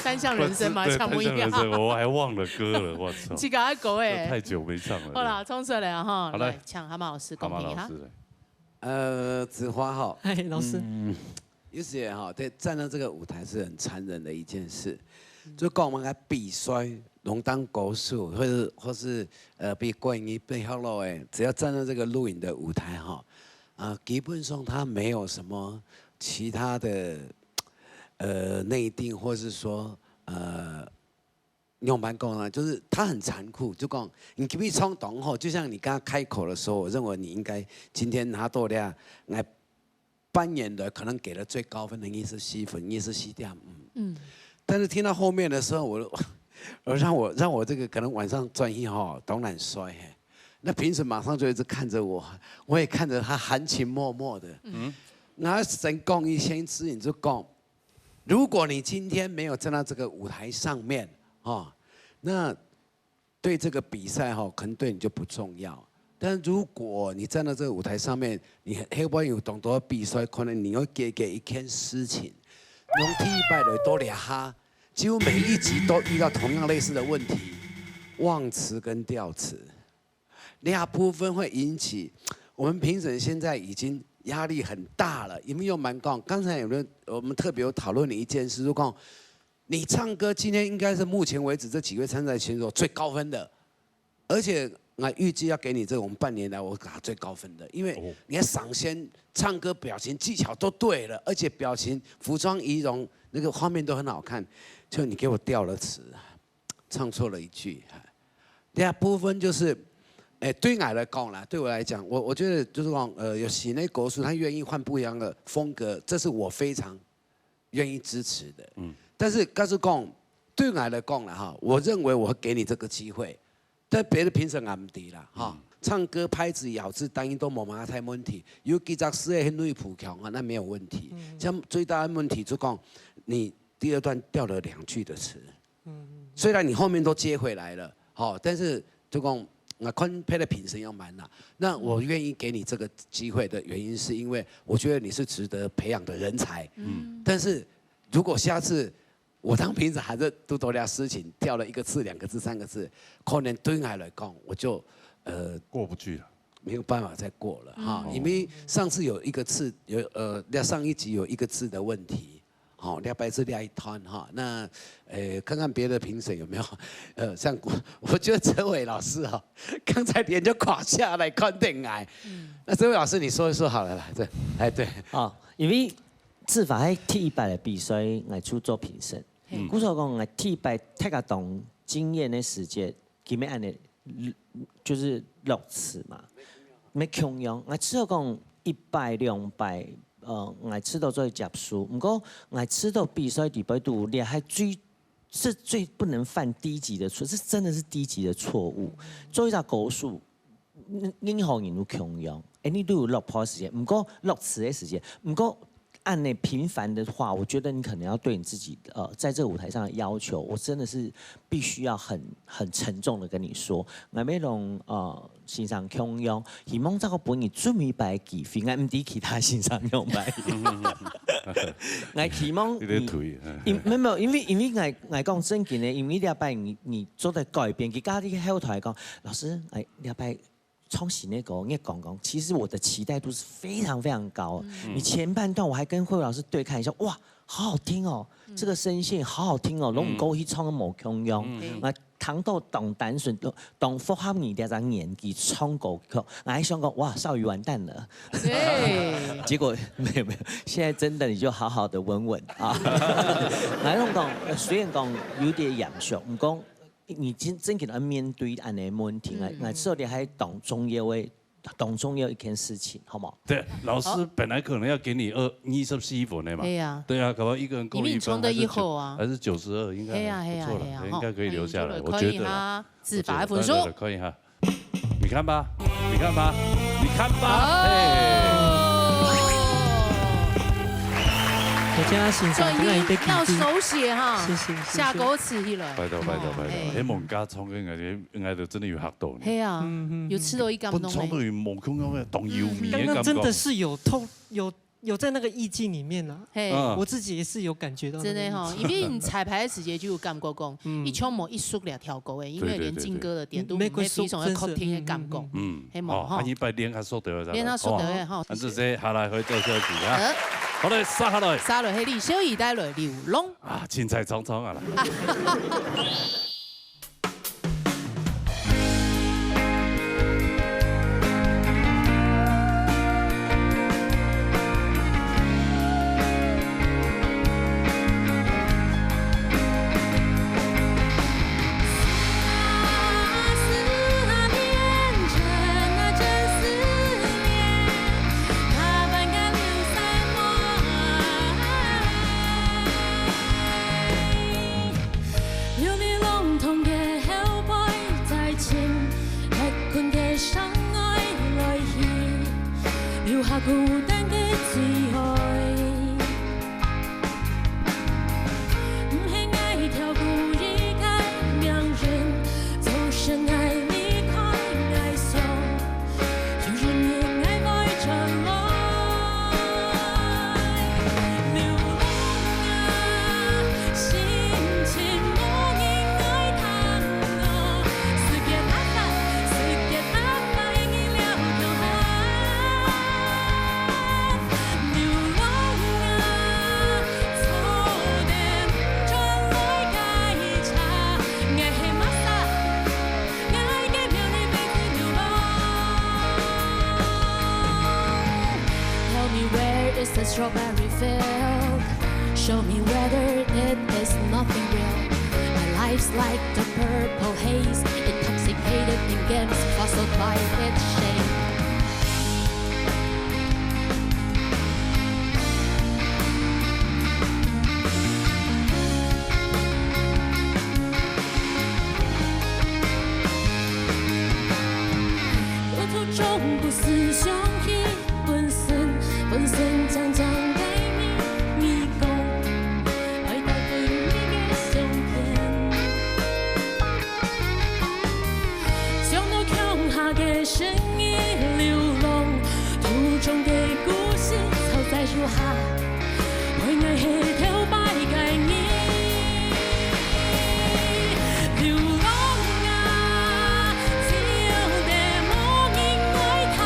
单向人生嘛，对像不一样。单向人生，我还忘了歌了，我操！自家还狗哎，太久没唱了。好啦，冲出来啊哈，好来来，请蛤蟆老师蛤公平哈。蟆老师来。呃，子华好，哎，老师，嗯，有时哈，在站到这个舞台是很残忍的一件事。就讲我们来比赛，龙当国术，或是或是呃比冠军、比好了哎，只要站到这个录影的舞台哈，啊、基本上他没有什么其他的呃内定，或是说呃用蛮讲呢，就是他很残酷，就讲你给你冲动吼，就像你刚刚开口的时候，我认为你应该今天拿到了，哎，扮演的可能给了最高分的二十七分，二十七点五。嗯，但是听到后面的时候，我我让我让我这个可能晚上专心哈，当然衰嘿。那评审马上就一直看着我，我也看着他含情脉脉的。嗯，那神功一先指引就讲，如果你今天没有站到这个舞台上面哈，那对这个比赛哈，可能对你就不重要。但如果你站到这个舞台上面，你很很有懂得比赛，可能你会给给一件事情，用第一拜的多聊哈，几乎每一集都遇到同样类似的问题，忘词跟调词。那部分会引起我们评审现在已经压力很大了，因为又蛮高。刚才有没有我们特别有讨论了一件事，就讲你唱歌今天应该是目前为止这几位参赛选手最高分的，而且我预计要给你这种半年来我打最高分的，因为哦你看赏先唱歌表情技巧都对了，而且表情、服装、仪容那个画面都很好看，就你给我掉了词，唱错了一句。第二部分就是哎，對我來講啦，對我來講，我我覺得就是講，呃，有新的歌手，他願意換不一樣的風格，這是我非常願意支持的。嗯，但是告訴講，對我來講啦哈，我認為我會給你這個機會，但別的評審啊毋知啦哈。唱歌拍子也好，是當然都無麼大問題，有幾隻字係內部腔啊，那沒有問題。像最大的問題就講，你第二段掉了兩句的詞，雖然你後面都接回來了，好，但是就講，我看別的評審要滿啦。那我願意給你這個機會的原因，是因為我覺得你是值得培養的人才。嗯，但是如果下次我當評審還是堵著這事情，掉了一個字、兩個字、三個字，可能對我來講，我就呃過不去了。沒有辦法再過了哈。因為上次有一個字，有呃，那上一集有一個字的問題，好，這擺係這一段哈。那呃，看看別的評審有沒有呃，像我我覺得哲偉老師哈，剛才臉就垮下來看電影。那哲偉老師，你說一說好了啦，對，哎對，哦，因為志發係第一擺來比賽，𠊎就做評審。故所講，𠊎第一擺大家當驚豔的時節，佢乜恁呢，就是落詞嘛，乜共樣。𠊎知道講一擺兩擺，呃，𠊎知道做接受，毋過𠊎知道比賽裡背肚，這還最是最不能犯低級的錯，是真的是低級的錯誤。做一隻歌手，任任何人都共樣，哎，你都有落拍的時間，毋過落詞的時間，毋過按呢平凡的話，我覺得你可能要對你自己，呃，在這個舞台上的要求，我真的是必須要很很沉重的跟你說，𠊎乜同呃先生共樣，希望再過分你最尾一擺機會，𠊎毋知其他先生樣擺。𠊎希望你在推，嗯因没有没有，因为因为我我讲正经的，因为礼拜你你做得改变，佢家己后台讲，老师，哎，礼拜唱新的歌，你讲讲，其实我的期待度是非常非常高。你前半段我还跟慧老师对看一下，哇，好好听哦，这个声线好好听哦，龙哥去唱个无共样，啊，谈到当单纯，当符合你这张年纪唱歌曲，我还想讲，哇，少宇完蛋了。对，结果没有没有，现在真的你就好好的稳稳啊。来讲讲，虽然讲有点严肃，毋过你真真正要面对安尼问题，来来做的还当重要的，当重要一件事情，好吗？对，老师本来可能要给你二二十四分的嘛。对呀对啊，搞不好一个人扣因为一分，你冲的还是九一后啊还是九十二，应该嘿呀嘿呀不错了，嘿呀，应该可以留下来，吼我觉得啦。可以哈，自罚分数我觉得。对对对可以哈。你看吧，你看吧，你看吧，嘿。大家欣赏，所以今天一个你要手写哈，谢谢谢谢下歌词去了。拜托拜托拜托，哎哎，猛嘎冲个，应该应该都真的有学到呢。嘿啊，有吃到一感动哎。本唱都有无共样的，当有味刚的感觉。刚真的是有透有有在那个意境里面啦，嘿，嗯我自己也是有感觉到那个意境真的哈，因为你彩排的时节就有感觉讲，一唱无一熟了跳过哎，因为连劲歌的点都没没非常的真是好听的感觉。嗯嗯，嘿嘛吼好，啊，一百连下说得了，连下说得了吼啊，这些下来会做下去啊。呃，好嘞，杀下来杀落去李小怡带来流浪。啊，青菜冲冲啊啦。有你浪痛个後背，再尋歇睏个相愛來去，留下孤單个自愛。毋係愛跳過一個命運，就算愛離開，愛想。 有一日𠊎會轉來。流浪啊，心情無人愛看我。世界太大，世界太大，你了無限。流浪啊，做得轉來个車，𠊎係麼儕？ Tell me where is the strawberry field? Show me whether it is nothing real. My life's like the purple haze, intoxicating Hated in games, crossed by its shame. 路途中不思想起本身，本身常常给你，你讲，爱带给你的相片。 想到乡下个声音流浪，途中个故事藏在树下，陪我係頭擺个你。流浪啊，只有你無人愛聽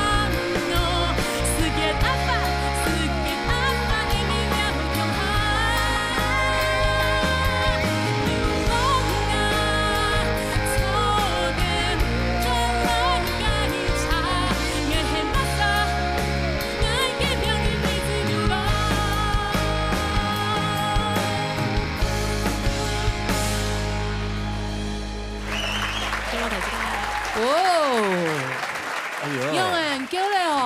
我，世界阿發，世界阿發个你了鄉下。流浪啊， 哦，哎呦，用哎，很够了哦，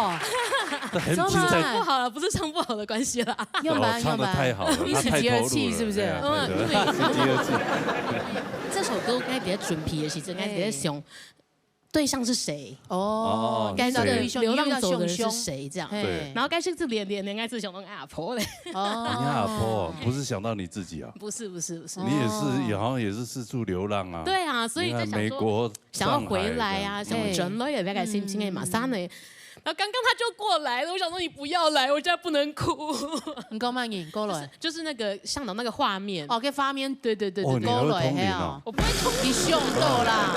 很真的精彩。不好了，不是唱不好的关系啦。用吧，哦，唱用吧。的太好了，你是他太投入了，节气是不是？哎呀对对，是第二季。这首歌该别准皮的是，这该别想，对象是谁？哦哦，该是对流浪走的人是流浪走的人是谁？谁？这样。对然后该是自己连连连该自己想到阿婆嘞，哦，你阿婆不是想到你自己啊？不是不是不是，你也是，也好像也是四处流浪啊。对啊，所以你看在想说美国、想要回来啊，上海想要转来也不要改心情哎嘛，啥呢？然后刚刚他就过来了，我想说你不要来，我现在不能哭。你讲嘛，你过来。就是那个向导那个画面，哦，个画面，对对对哦，对对，你还会通灵哦。我不会通你想到啦，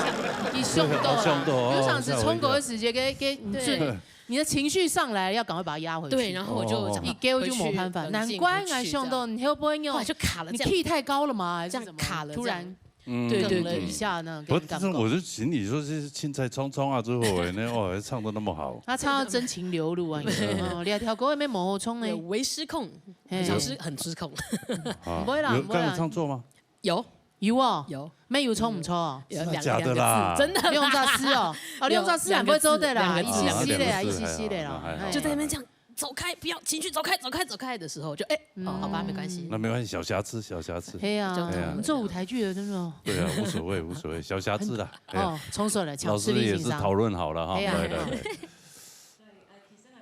你想到啦，对好想到哦有想是冲过的时间，给给你对最你的情绪上来，要赶快把它压回去。对，然后我就哦讲一给我就没办法，回去难怪俺想到你会不会用哇，就卡了，你这样 key 太高了吗？还是这样怎么卡了，突然这样嗯对对哽了一下那种不给你感觉。是，我就请你说是青菜冲冲啊之后呢，哦，还唱的那么好。他唱到真情流露啊，你看哦，两条歌也没毛好冲对，呢。微失控，嘿小失很失控，啊不会啦不会啦有刚才唱错吗？有有哦，有没有冲唔错哦。有真的假的啦？两个两个字，真的利用大师哦，哦，利用大师很会做的啦，两个字一起系列啊，啊一起系列啦两个字，哎就在那边这样走开，不要情绪走开，走开，走开的时候，就哎，哦，好吧，没关系。那没关系，小瑕疵，小瑕疵。嘿啊哎呀，你做舞台剧的真的哦。对啊，无所谓，无所谓，小瑕疵啦。哎呀哦，冲出来，老师也是讨论好了哈，哎呀来来来，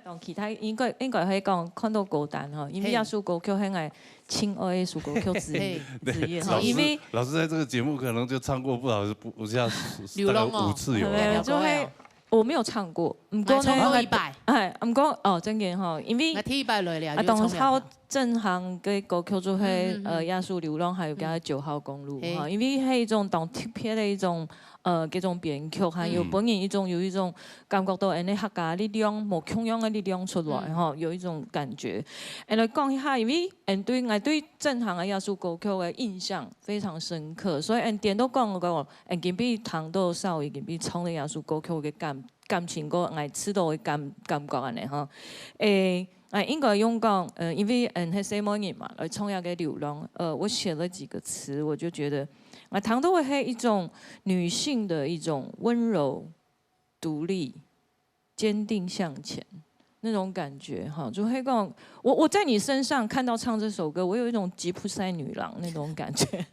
同其他应该应该可以讲看到歌单哈，因为嘿耶稣歌曲係我親愛的耶穌歌曲之一嘿之一哈，老师因為老师在这个节目可能就唱过不少不不下流浪哦五次有哎了。就會我沒有唱過，毋過呢，来冲过一擺，哎，毋過哦，真个哈，因為那第一擺來了，啊，當時就冲兩條正行个歌曲就係嗯嗯嗯呃耶穌流浪，還有佢九號公路嘿哈，因為係一種當特別个一種呃，這種編曲，還有嗯本人一種有一種感覺到恁呢客家力量，無共樣个力量出來嗯吼，有一種感覺。恁來講一下，因為恁對𠊎對正行个耶穌歌曲个印象非常深刻，所以恁點到講个，恁今晡日聽到少爺今晡日唱个耶穌歌曲个感感情，个𠊎知道个感感覺恁呢吼。誒，𠊎應該用講，呃，因為嗯，係細妹人嘛，來唱這個流浪，呃，我寫了幾個詞，我就覺得，啊，聽到个係一種女性的一種溫柔、獨立、堅定向前那種感覺哈，就會講，我我在你身上看到唱這首歌，我有一種吉普賽女郎那種感覺，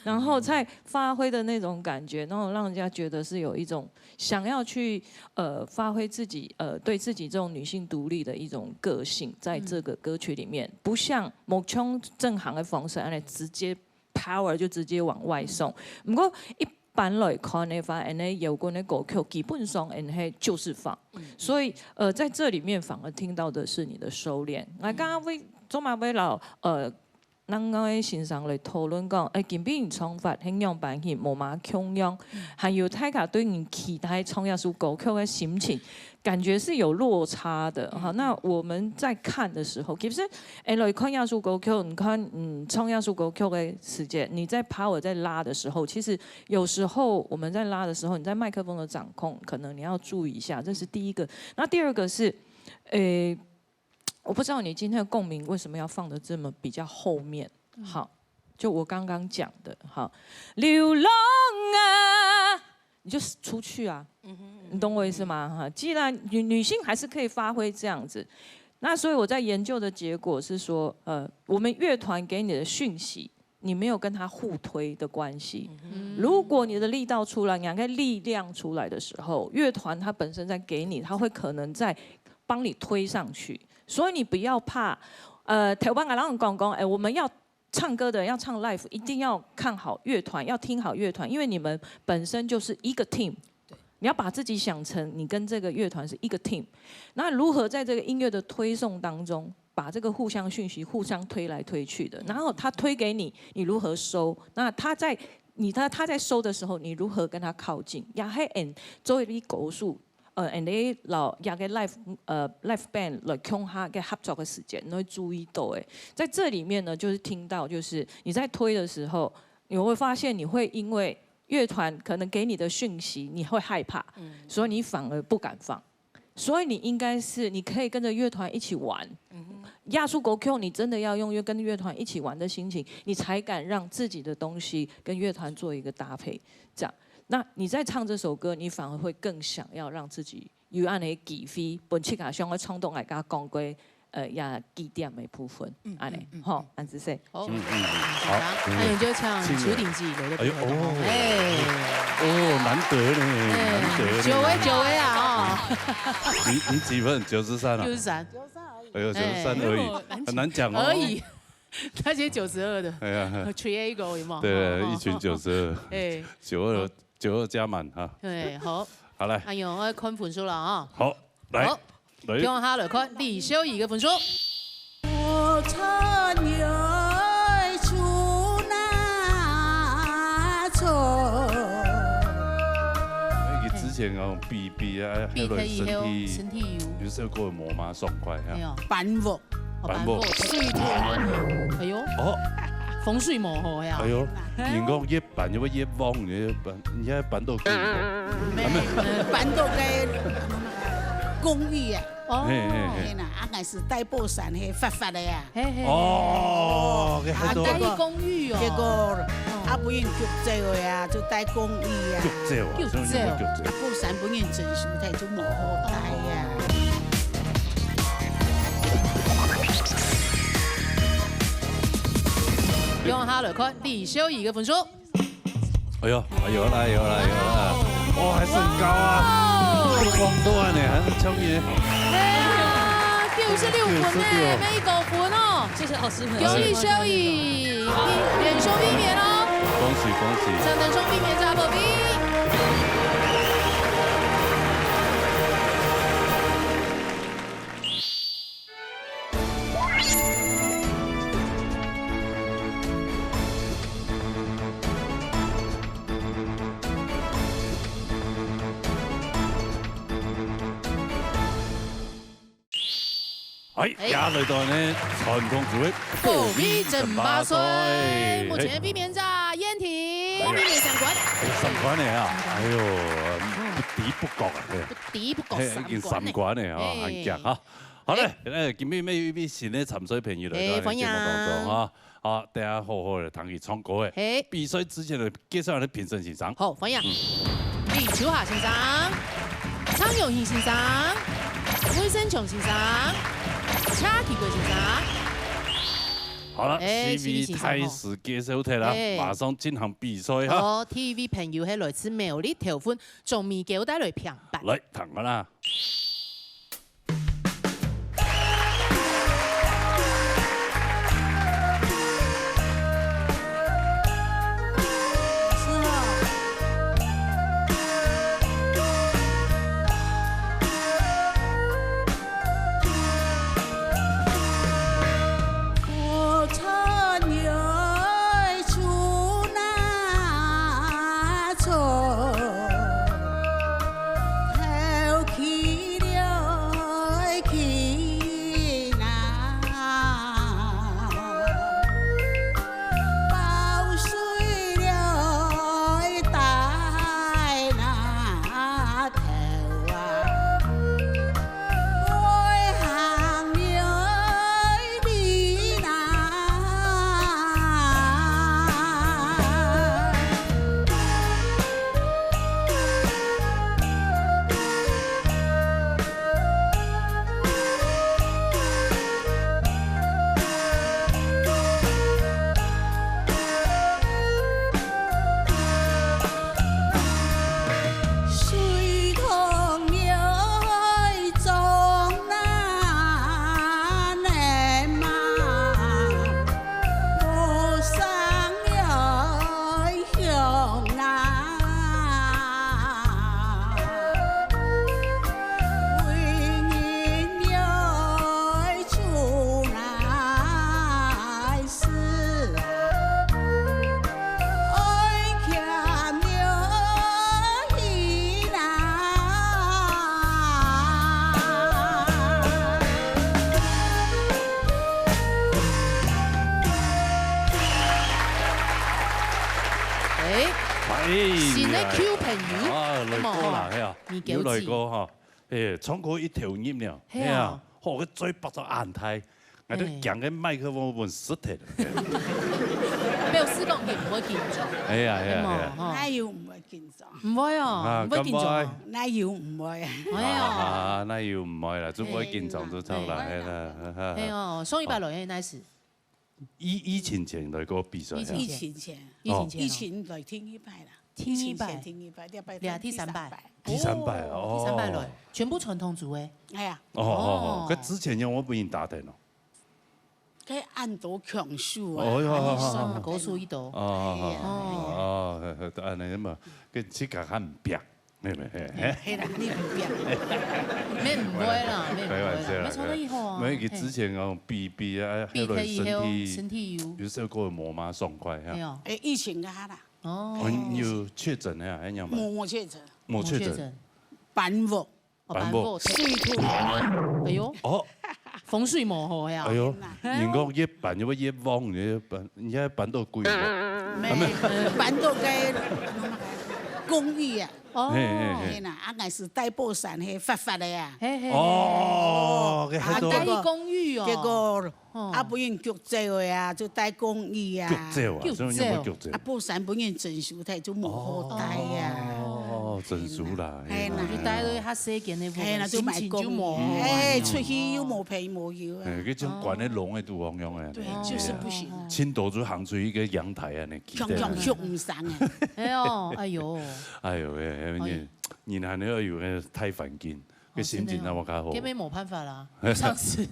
然後在發揮的那種感覺，然後讓人家覺得是有一種想要去呃發揮自己呃對自己這種女性獨立的一種個性，在這個歌曲裡面，不像目前正行的方式，恁呢直接 power 就直接往外送。毋過一般來看的話，恁呢搖滾个歌曲基本上恁呢係就是放，所以呃在這裡面反而聽到的是你的收斂。啊，剛剛為做麼个摎呃。另外先生來討論講，誒，今晡日唱法係仰般形，無麼共樣，還有大家對你期待唱這首歌曲个心情，感覺是有落差的哈。那我們在看的時候，其實，誒，來看這首歌曲，你看，嗯，唱這首歌曲个時間，你在 power 在拉的時候，其實有時候我們在拉的時候，你在麥克風的掌控，可能你要注意一下，這是第一個。那第二個是，誒，我不知道你今天的共鳴為什麼要放得這麼比較後面，好，就我剛剛講的，好，流浪啊。你就出去啊，你懂我意思吗？哈，既然女女性还是可以发挥这样子，那所以我在研究的结果是说，呃，我们乐团给你的讯息，你没有跟他互推的关系。如果你的力道出来，你两个力量出来的时候，乐团它本身在给你，它会可能在帮你推上去，所以你不要怕。呃，台湾人讲讲，哎，我们要唱歌的要唱 live，一定要看好乐团，要听好乐团，因为你们本身就是一个 team。你要把自己想成你跟这个乐团是一个 team，那如何在这个音乐的推送当中，把这个互相讯息互相推来推去的，然后他推给你，你如何收？那他在你他他在收的时候，你如何跟他靠近？也係 and 做一个高手，呃，and 老也个 live 呃 live band 了共下个合作的时间，你会注意到，哎，在这里面呢，就是听到就是你在推的时候，你会发现你会因为乐团可能给你的讯息，你会害怕，所以你反而不敢放。所以你应该是，你可以跟着乐团一起玩。压缩国 Q，你真的要用乐跟乐团一起玩的心情，你才敢让自己的东西跟乐团做一个搭配。这样，那你在唱这首歌，你反而会更想要让自己有恁个机会，本自家想要冲动来跟他讲过，呃，也几点的部分，嗯，安尼，嗯，嗯，吼，安子说。好，嗯，嗯，好，嗯。还有就唱《秋天之》，来个哎呦，朋友，哦。哎。哦，难得呢，哎，难得呢。久违，久违啊，哦。你，你几分？九十三啊？九十三。哎呦，九十三而已，哎，很难讲哦。而已。他写九十二的。哎呀。Triangle 有没有？对，哦，一群九十二。哎。九二，九二加满哈。对，好。好，来。哎呦，我要看分数了啊。好，来。好。 来。共下来看李秀仪个分数。哎，佢之前哦，比，比啊，比赛以後，還有身體，身體有。有受過磨嗎？爽快啊。哎喲。板屋。哦，板屋。板屋。水土不服。哎喲。哦，風水無好呀。哎喲，人講越 板就會越旺，你个板，你个板都低。沒，沒，板都个公寓啊。哦。嘿，嘿，嘿。嘿啦，啊，𠊎係大寶山，嘿，發發个啊。嘿，嘿。哦，啊，結果，大公寓哦。結果，哦。啊，分人逐走个啊，就大公寓啊。逐走啊，逐走。所以你會逐走。大寶山分人徵收，佢就無好待啊。共下來看李秀儀个分數。 哎喲，哎喲啦，哎喲啦，哎喲啦！哦，還是很高啊！哇哦！不光斷呢，還是衝贏。哎呀，九十六分呢，九十六。每一个分哦。謝謝老師們。恭喜秀儀，連勝衛冕哦。恭喜恭喜！上等勝衛冕，加寶貝。 哎，哎。也來到呢，傳統組合保衛爭霸賽。保衛爭霸賽，目前衛冕者燕婷，哎呀。衛冕上冠。哎，上冠了啊！哎喲，不敵不覺啊，對。不敵不覺，嘿，已經上冠了。上冠了啊，哎。很強哈。好嘞，哎。哎，今晡日有一位新的參賽朋友來到節目當中哈。哎，歡迎。 好，大家好好地聽佢唱歌誒。嘿。比賽之前呢，介紹下評審先生。好，歡迎。嗯。李秋霞先生、張永興先生、魏生強先生、車啟國先生。好了，哎，四位先生，四位大師介紹忒啦，哎。馬上進行比賽哈。哦，第一位朋友係來自苗栗頭份，鍾美嬌帶來評判。來，聽下啦。哎，新个舊朋友，啊，來過啦，係無？係啊，你有來過哈。哎，唱歌一頭入了，係啊。係啊，好，个嘴巴就恁大，𠊎都驚个麥克風會失忒。表示講你毋會緊張。哎呀，哎呀，哎呀。哪有毋會緊張？毋會哦，啊，毋會緊張哦。哪有毋會？哎呀，啊，哪有毋會啦，就毋會緊張就著啦，係啦。係哦，上一擺來个那時。 疫，疫情前來過比賽啊？疫情前。疫情前。疫情前哦。疫情來第一擺啦。第一擺。疫情前第一擺，第二擺，這第三擺。第三擺。哦，第三擺哦。第三擺來，全部傳統組个。哎呀。哦，哦，哦。該之前有無分人打電哦？該恁多強手啊。哦，喲，喲，喲，喲。高手一多。哦，哎呀，哦，哦，哦，恁樣嘛，該自家還毋拚。 沒有，沒有，嘿，嘿。係啦，你毋變。沒，毋會啦，沒，毋會啦，開玩笑啦，沒，從來以後啊，沒有，佢之前哦，嘿。比，比啊，比賽以後，後來身體，身體有，有受過磨嘛，爽快哈。對哦。哎，疫情个哈啦。哦。哦，你有確診呀，還有嗎？無，無確診。無確診。無確診。搬屋。哦，搬屋。搬屋，對。水土。哎喲。哦。風水無好呀。哎喲，人講越搬就會越旺，你搬，你還搬到鬼屋。沒，搬到該公寓啊。 哦。嘿，嘿，嘿。係啦，啊，𠊎係大寶山，係發發个啊。嘿，嘿，嘿。哦，該啊，還多。大義公寓哦。結果，哦。啊，分人逐走个啊，就大公寓啊。逐走啊，逐走。所以你有逐走。啊，寶山分人徵收，佢就無好待啊。哦，徵收啦，係啦。係啦。就待到較細間个屋，係啦，就賣公寓。心情就無好啊。哎，出去又無朋友啊。哎，該種關个籠个都樣樣哎。對，就是不行。哦。盡多就行出一個陽台啊，那強強畜毋生哎。哎喲，哎喲。 哎喲喂，哎喲。你，你還要有个大環境，哦，該心情那麼較好。真的哦。根本無辦法啦，上次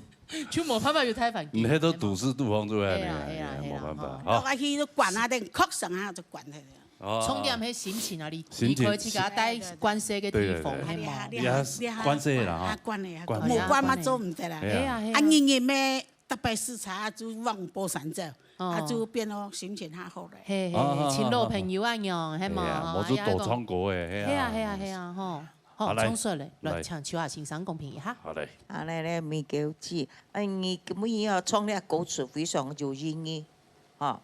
就無辦法有大環境。你那都都市地方出來的，對啊，對啊，哎呀，對啊，無辦法。吼。啊。啊，去就關啊，等確診啊，就關起來。哦。重點係心情啊，你，心情。你可以去給他帶關西个地方，對，對，對。係無？你還，你還，你還關西啦，哈。啊，關了，關了。無關嘛，做毋得啦。對啊。係啊，係啊。啊，日日咩 逐擺駛車就往寶山走，哦。啊，就變到心情較好咧。嘿，嘿，哦，哦，哦，哦。尋老朋友恁樣，係無？係啊，吼，無就多唱歌誒，係啊。係啊，係啊，係啊，吼。好，好，來，唱出來，來，來。請秋霞先生公平一下。好嘞。啊，來，來，米狗姐，哎，你今晡日哦，唱這歌詞非常有意義，吼。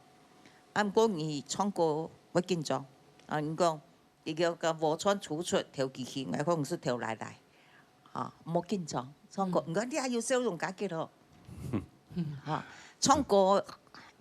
啊，毋過你唱歌會緊張，啊，你講 佢个个無穿出出，頭起起，𠊎講係頭來來。哈，莫緊張，唱歌，嗯。你看你還有笑容加結咯。哈，唱歌，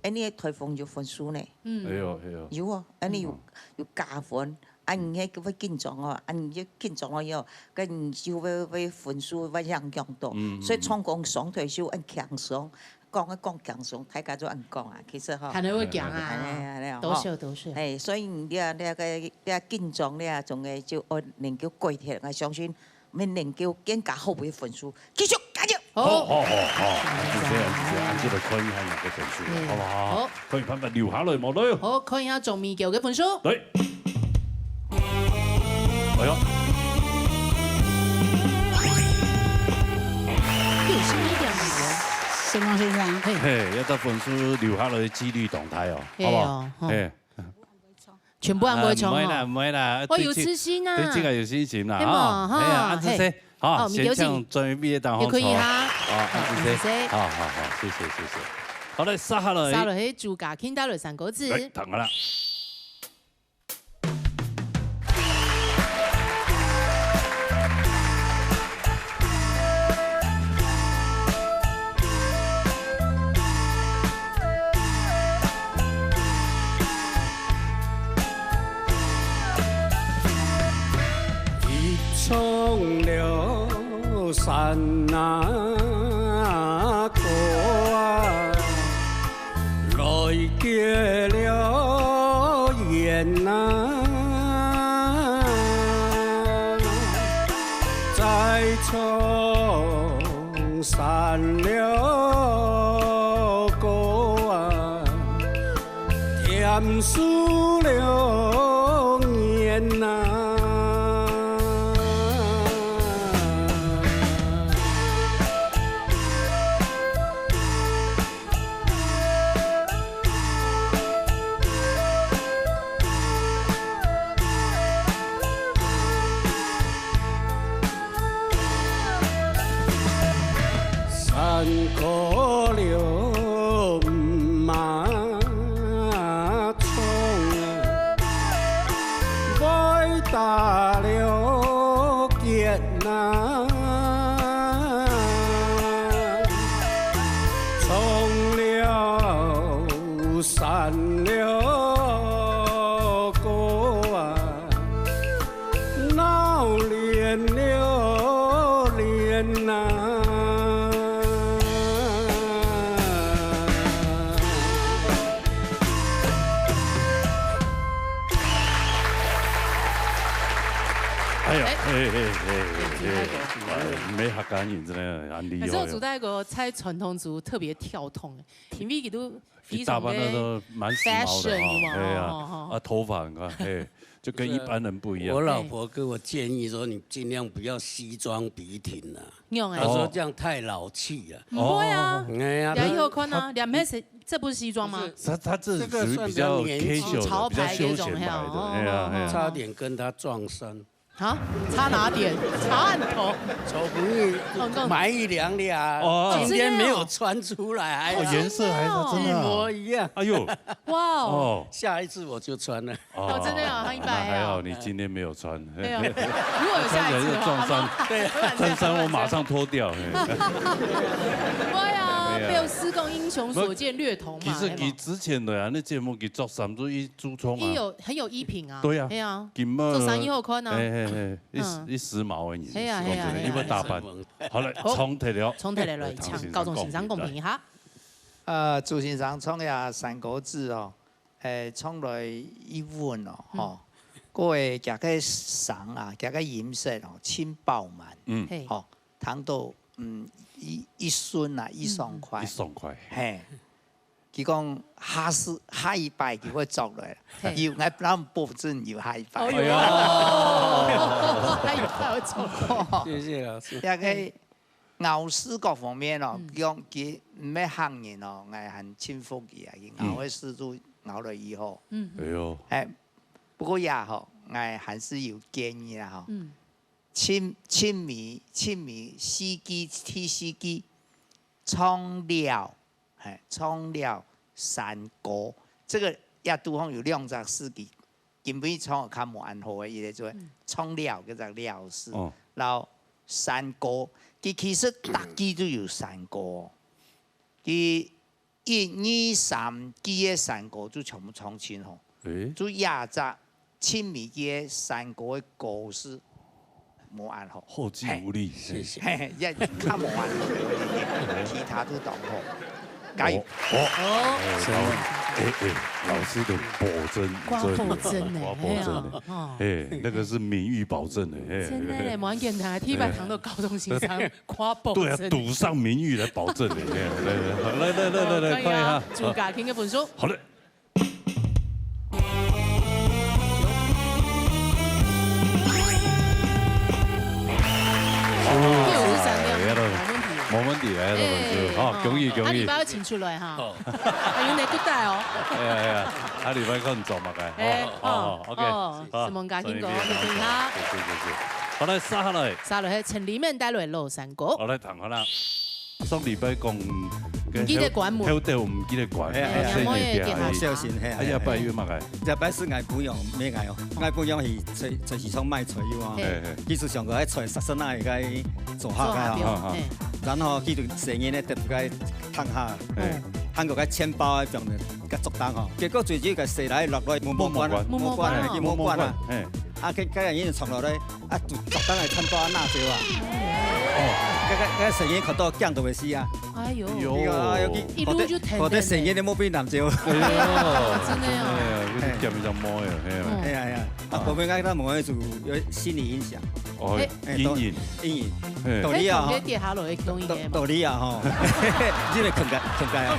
恁呢个台風有分數呢。嗯。哎喲，哎喲。有哦，恁呢有，嗯。有加分。啊，你還會緊張哦，啊，你就緊張哦，喲，該你就會，會分數會影響到。嗯，嗯，所以唱歌上台就恁輕鬆。 講啊講輕鬆，大家都恁講啊，其實吼。還會講啊，哎，哎，哎，多謝，吼。多謝。哎，所以你這，這个，這緊張這種个，就愛能夠過去，𠊎相信，𠊎能夠更加好个分數，繼續加油。好。好，好，好，好，恁仔細，恁仔細，恁仔細，看一下你个分數，嗯，好不好？好。看有辦法留下來無呢？好，看一下鍾明嬌个分數。來。 哎喲。六十一點五哦。沈光先生。嘿。嘿，這隻分數留下來个機率當大哦，係哦，好不好？吼。嘿。全部恁會唱哦。啊，毋會啦，毋會啦，哦，有自信啊。對這個有信心啦，係嘛，吼。哈。哎呀，恁仔細，嘿。好，哦，先請專業畢業單項抽。也可以哈。好，恁仔細。好，恁仔細。好，好，好，謝謝，謝謝。好嘞，接下來。接下來係朱家慶帶來三個字。來，聽好了。 一唱了山啊歌啊，來結了緣啊，再唱 散了歌啊，添數了年啊。 山歌了馬唱啊，哎呀，哎。嘿嘿嘿嘿嘿，哎，毋係客家人真的很厲害哦。可是我覺得這個在傳統族特別跳痛，因為佢都非常的佢打扮得都蠻時髦的哦，fashion，有沒有？哎呀，哦，哦。啊，頭髮你看，嘿，就跟一般人不一樣。我老婆給我建議說，你盡量不要西裝筆挺啊。用哎。她說這樣太老氣啊。不會啊，哦。哎呀，兩以後看啊，兩妹是，這不是西裝嗎？不是，他他這屬於比較這個算比較年輕。Casual 的，潮牌那種，比較休閒牌的，嘿哦，哎呀哎呀。哦，哦。差點跟她撞衫。 啊，差哪點？差很多。走不去，哦，這樣。買一兩粒啊，哦。今天沒有穿出來，哎呀。哦，顏色還是真的啊。一模一樣。哎呦，哇哦。哦。下一次我就穿了。哦，真的啊，他一百那還好，哦。你今天沒有穿。對啊，如果有下一次的話，穿起來就撞衫。對，穿衫我馬上脫掉。嘿。不會啊，沒有。沒有施工英雄所見略同嘛，其實佢之前的啊，那節目佢著衫都一注重啊。有沒有？很有衣品啊。對啊。對啊。今日著衫衣好看啊。嘿嘿嘿。 一時，嗯。一時髦而已，係啊，係啊，係啊。一般打扮。好了，好。重提了。重提了，來，請高中先生公平一下。呃，朱先生唱个《山歌子》哦，誒，唱來一穩哦，嗯。吼，各位，佢个聲啊，佢个音色哦，盡飽滿，嗯。嘿。吼，聽到，嗯，一，一順啊，一爽快。嗯，嗯。一爽快。嘿。 佢講下次，下一擺佢會著來。嘿。有，𠊎，𠊎保證有下一擺。哎喲。哎喲。還有，還有著來。謝謝老師。這个咬字各方面哦，嗯。佢講佢毋係客人哦，𠊎還盡服佢啊，佢咬个字都咬了以後。嗯。哎喲。哎，不過也好，𠊎還是有建議啦吼。嗯。盡，盡尾，盡尾四句，第四句，唱了 嘿，唱了山歌，這个也拄好有兩隻字句，今晡日唱个較無恁好个，佢个做，嗯。唱了，該隻了字。哦。然後山歌，佢其實逐句都有山歌，佢一二三句个山歌就全部唱盡吼。 誒。就這隻盡尾个山歌个歌詞無恁好。後繼無力。嘿。謝謝。嘿，嘿，也較無恁好，其他都當好。加油。哦，哦。哦。哎，老，哎，哎，老師的保證，掛保證呢，掛保證呢。哎呀，哦。哎，那個是名譽保證呢，哎。真的嘞，無恁簡單，第一擺聽到高中先生掛保證。對啊，賭上名譽來保證的，哎，來，來，來，來，來，哦，看一下。可以啊，祝家庭个分數。好嘞。 六十三點五，哎，沒問題。沒問題，哎，老師，哎，好，恭喜，恭喜。下禮拜愛請出來哈。好。還有哪個帶哦？哎呀，哎呀，下禮拜看你做麼个。哎，哦，哦，哦，OK，哦，好，承蒙家庭哥，承蒙家庭哥，恭喜哈。謝謝，謝謝。好，來，續下來。續下來，陳立明帶來老山歌。好，來，聽好啦。 上禮拜講，毋記得關門。後頭毋記得關，哎呀，哎呀，細人仔，哎呀，哎呀。小心，嘿，啊，這擺有麼个？這擺係𠊎餔娘，毋係𠊎哦。𠊎餔娘係菜，菜市場賣菜有無？嘿。嘿，嘿。佢就想講，哎，菜殺殺那个做下个吼。做下个，嘿。然後佢就細人仔，特別个燙下，嘿。還有个錢包啊，放个，个竹擔吼。結果最近个細人落來，無，無關，無，無關啊，無，無關啊。佢無關啊。嘿。啊，佢，佢人衝落來， 啊，就逐單个餐包拿走啊。哦。該，該，該細人看到驚到會死啊。哎喲。哎喲。對啊，尤其一路就疼疼的。好得細人仔都無分人拿走。哎喲，真的哦。哎呀，有點驚一下毛呀，嘿啊。嗯。哎呀，哎呀，啊，哦。後面該，該毛就有心理影響。哦，嘿。哎，陰影。陰影。嘿。道理啊，嘿，同學跌下來的陰影嘛。道理啊，吼。這个肯定，肯定啊。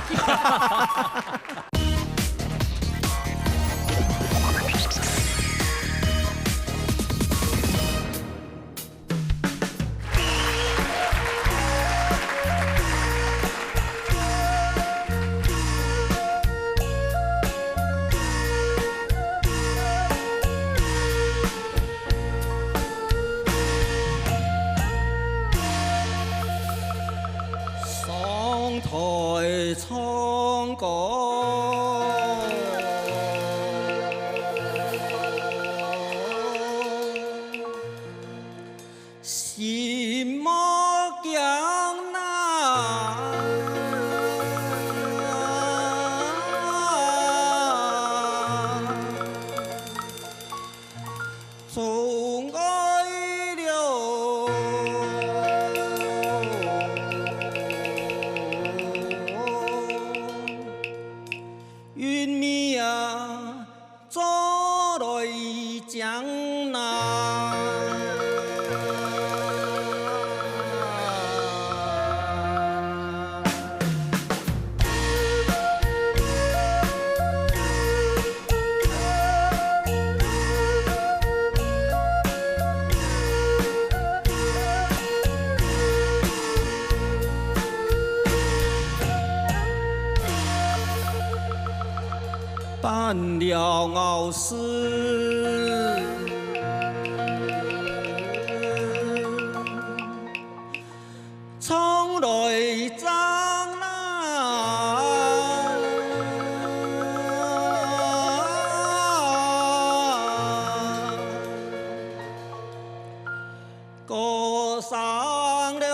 上台唱歌。 心莫驚難，總愛了。運命啊， 做來江南。扮了牛屎，唱來张啦。 歌声了，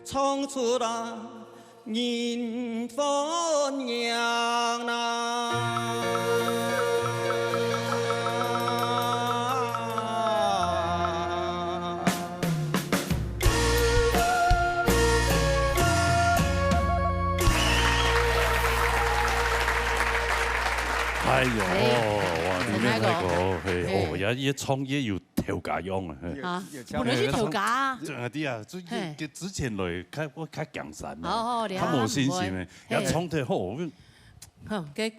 唱出啦人欢迎啦。哎呦，哎，哇，陈太公。陈太公，嘿，嘿。哦，也，也唱也有头家样啊，嘿。啊，有，有本來就頭家啊。这个对啊，就，嘿。就之前来，较，我较江山嘛，哦，哦，了解。较无信心的，嘿。也唱得好，我哼，给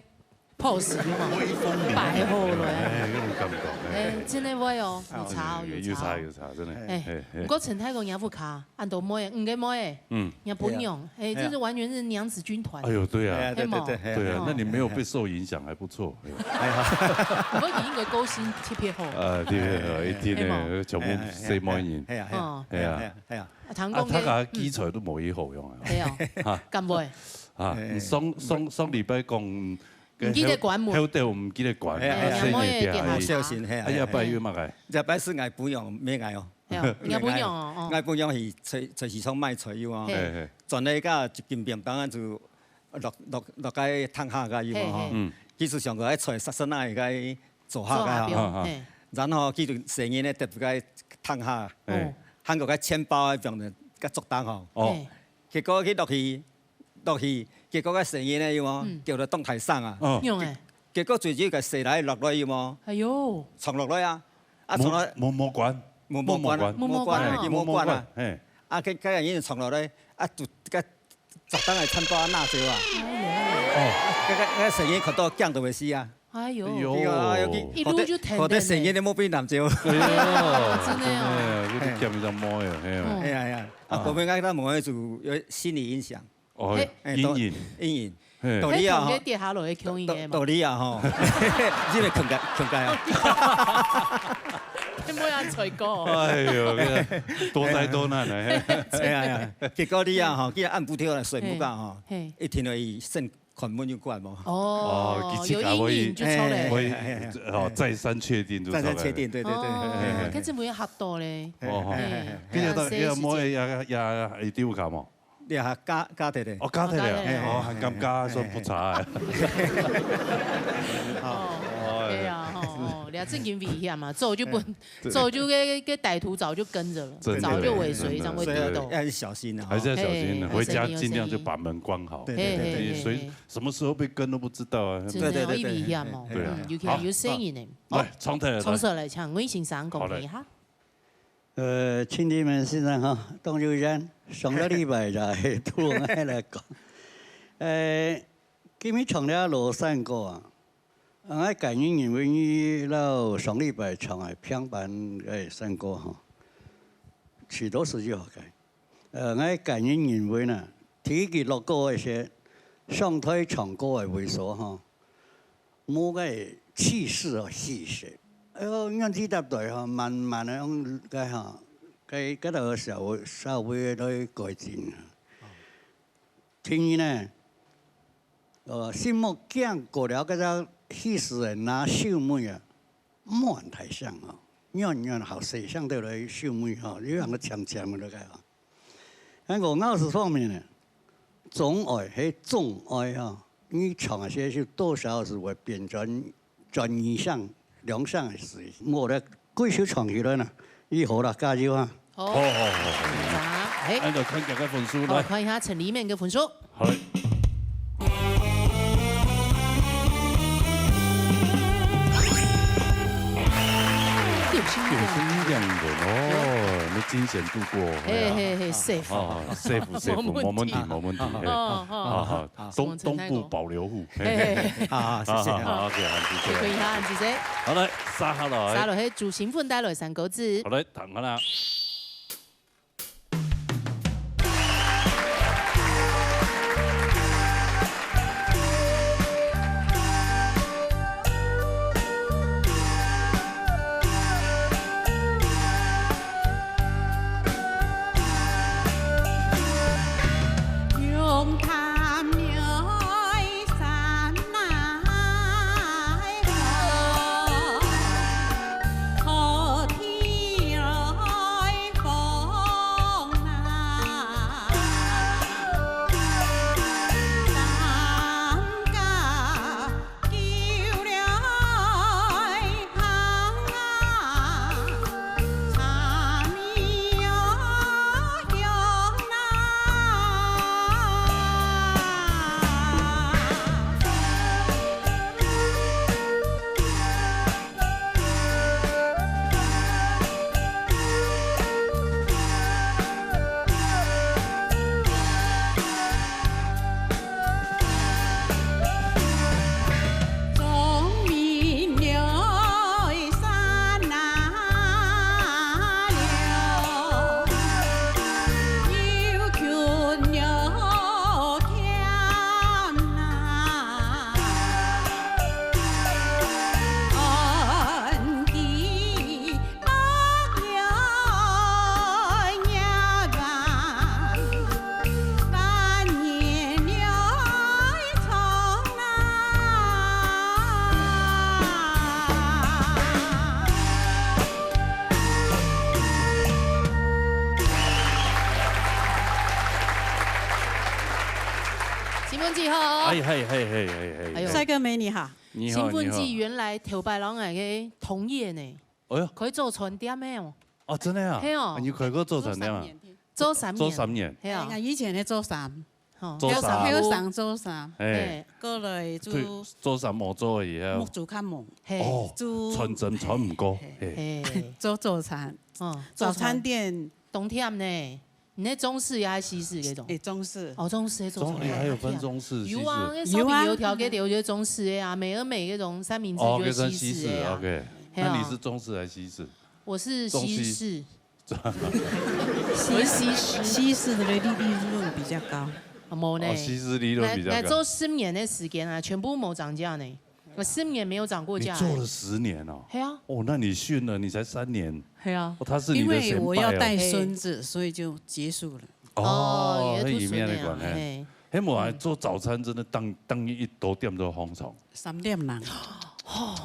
pose有嘛？威风凛凛。摆好了。哎，那种感觉，哎。哎，真的会哦，有差哦，哎，有差哦。有差，有差，真的。哎，哎，哎。不过陈太公人家屋下，恁多妹，五个妹，嗯。人家餔娘，哎，哎呀。这是完全是娘子军团。哎呦，对啊。哎呀，对，对，对，对，哎呀。对啊，那你没有被受影响，还不错。哎呀。不过你应该个性特别好。呃，对，对，对，一听呢，哎，全部是妹人。哎呀，哎呀，哦。哎呀。哎呀，哎呀。啊，唐公啊，他个基础都无伊好用啊。对哦，哈。敢会？啊，哎。上，上，上礼拜讲， 毋記得关门。后头毋记得关，哎呀，哎呀，哎呀，所以你点下去。小心，嘿啊，哎呀，嘿啊。拜月嘛个。这拜是𠊎餔娘，毋係𠊎哦。哎呀，人家餔娘哦，哦。𠊎餔娘係菜，菜市场卖菜有啊。嘿。嘿，嘿。转来个一斤便当啊，就落，落，落个汤下个有啊，吼。嘿，嘿。嗯。其实上个爱菜杀生啊，个做下个吼。做下标，啊，啊。嘿。然后佢就生意呢，特别个汤下，哦。还有个钱包啊，放个个竹档吼。哦。嘿。结果佢落去 落去，结果个生意呢，有无？嗯。叫做当台上啊。哦。用诶。结果最近个水来落落，有无？哎哟。冲落来啊，啊，冲落来，摸，摸，摸管。摸，摸管，摸，摸管，摸管啊。摸管，嘿。啊，个，个人冲落来，啊，就个十档个钱包拿走啊。哎哟。哦。个，个，个生意看到驚到会死啊。哎哟。哎哟。对啊，哎哟，一路就疼疼的。好得，好得生意都冇被人拿走。哎哟，真的哦。真的，有点惊一下摸呀，嘿哦。嗯。哎呀，哎呀，啊，啊。我们刚才摸就有心理影响。 哦，嘿。哎，阴影。阴影。嘿。道理啊，你同个跌下落去共样个嘛。道，道理啊，吼。因为穷个，穷个啊。你莫要吹过。哎哟，这个多灾多难啊，嘿。哎呀呀，结果你啊，吼，既然按不跳了，睡不着吼，嘿。嘿。一定会先关门就关嘛。哦，哦，有阴影就出来。嘿，嘿，嘿，嘿。会，哦，再三确定就出来。再三确定，对，对，对。哦，嘿，嘿，嘿。看这么有吓到嘞。哦，嘿，嘿，嘿。嘿，今日到，哎呀，摸哎呀，呀，呀，一定有感冒。 你还加，加忒咧？哦，加忒咧，哦，加忒咧。哦，还尴尬，说不差欸。哦，对啊，吼，哦，你看正经危险嘛，早就不，哎，对。早就个，个歹徒早就跟着了，真的，早就尾随，真的，这样会跌倒。所以要很小心啊，还是要小心的，嘿，回家尽量就把门关好。对，对，对，对，对，所以什么时候被跟都不知道啊。真的哦，对，对，对，对，危险哦，对啊。嗯，尤其有声音的。好，来，唱出来，来。唱出来，请魏先生公布一下。好嘞。 呃，亲弟们先生哈，當有緣，上個禮拜就係同𠊎來講。呃，今日唱這老山歌啊，𠊎感恩因為你摎上禮拜唱个平板个山歌哈，差毋多係就好个。呃，𠊎感恩因為呢，第一句落歌个時，上台唱歌个位所哈， 無个氣勢哦，氣勢。哎喲，阮這搭隊吼，慢慢个用个吼，該，該个社會，社會來改進啊。第二呢，呃，心目鏡過了，該隻氣勢个拿秀妹啊，莫太像哦，遠遠好勢，相對來秀妹吼，有兩個強強个該吼。 還有咬字方面呢，總愛係總愛哈，你唱个時候多少係會變轉，轉二聲、兩聲个時，無得繼續唱起來呢。以後啦，加油啊！好，好，好，好，好。哎，來看這個分數，好，來。看一下陳立明个分數。好嘞。 有聲音的。有聲音的人哦，你驚險度過，嘿，嘿，嘿，safe。哦，safe，safe，無問題。無問題，無問題，嘿。哦，哦。好，好，好，東，東部保留戶，嘿，嘿，嘿。好，好，謝謝。好，好，好，OK，好，謝謝。謝謝，謝謝。好，來，續下來。續下來，係朱新芬帶來山歌子。好，來，聽下啦。姐好。哎，嘿，嘿，嘿，嘿，嘿，哎呦。嘿。帅哥美女好。你好，新婚记你好。原来头擺人个个同业呢，哎呦。可以做餐店的哦。哦，真的啊？嘿哦。啊，你开过做餐店啊？做三年。做三年。做三年。嘿啊。哎，以前的做三。吼。做三。还有上做三。哎。嘿。过来做对，做三毛做而已啊。木竹看门。嘿。哦，做传承传唔过。嘿。嘿。嘿。做早餐。哦，早餐店。冬天呢？ 你那中式也還西式那種？哎，中式。哦，中式的做中，哎，還有分中式、西式。有啊，那燒餅油條給的，我覺得中式的啊，美而美那種三明治哦，就是西式的啊。給西式，OK。嘿啊。那你是中式還是西式？我是西式。中西。我是西式。西式的利利润比較高。啊，無呢。哦，西式利潤比較高。來，來做十年的時間啊，全部無漲價呢。 我十年沒有漲過價欸。你做了十年哦。嘿啊。哦，那你遜了，你才三年。嘿啊。哦，他是你的先輩哦。因為我要帶孫子，所以就結束了。哦，哦，也係伊面的關係。係。嘿。嘿，無啊，嗯。做早餐真的當，當一多店都紅蟲。三點零。哦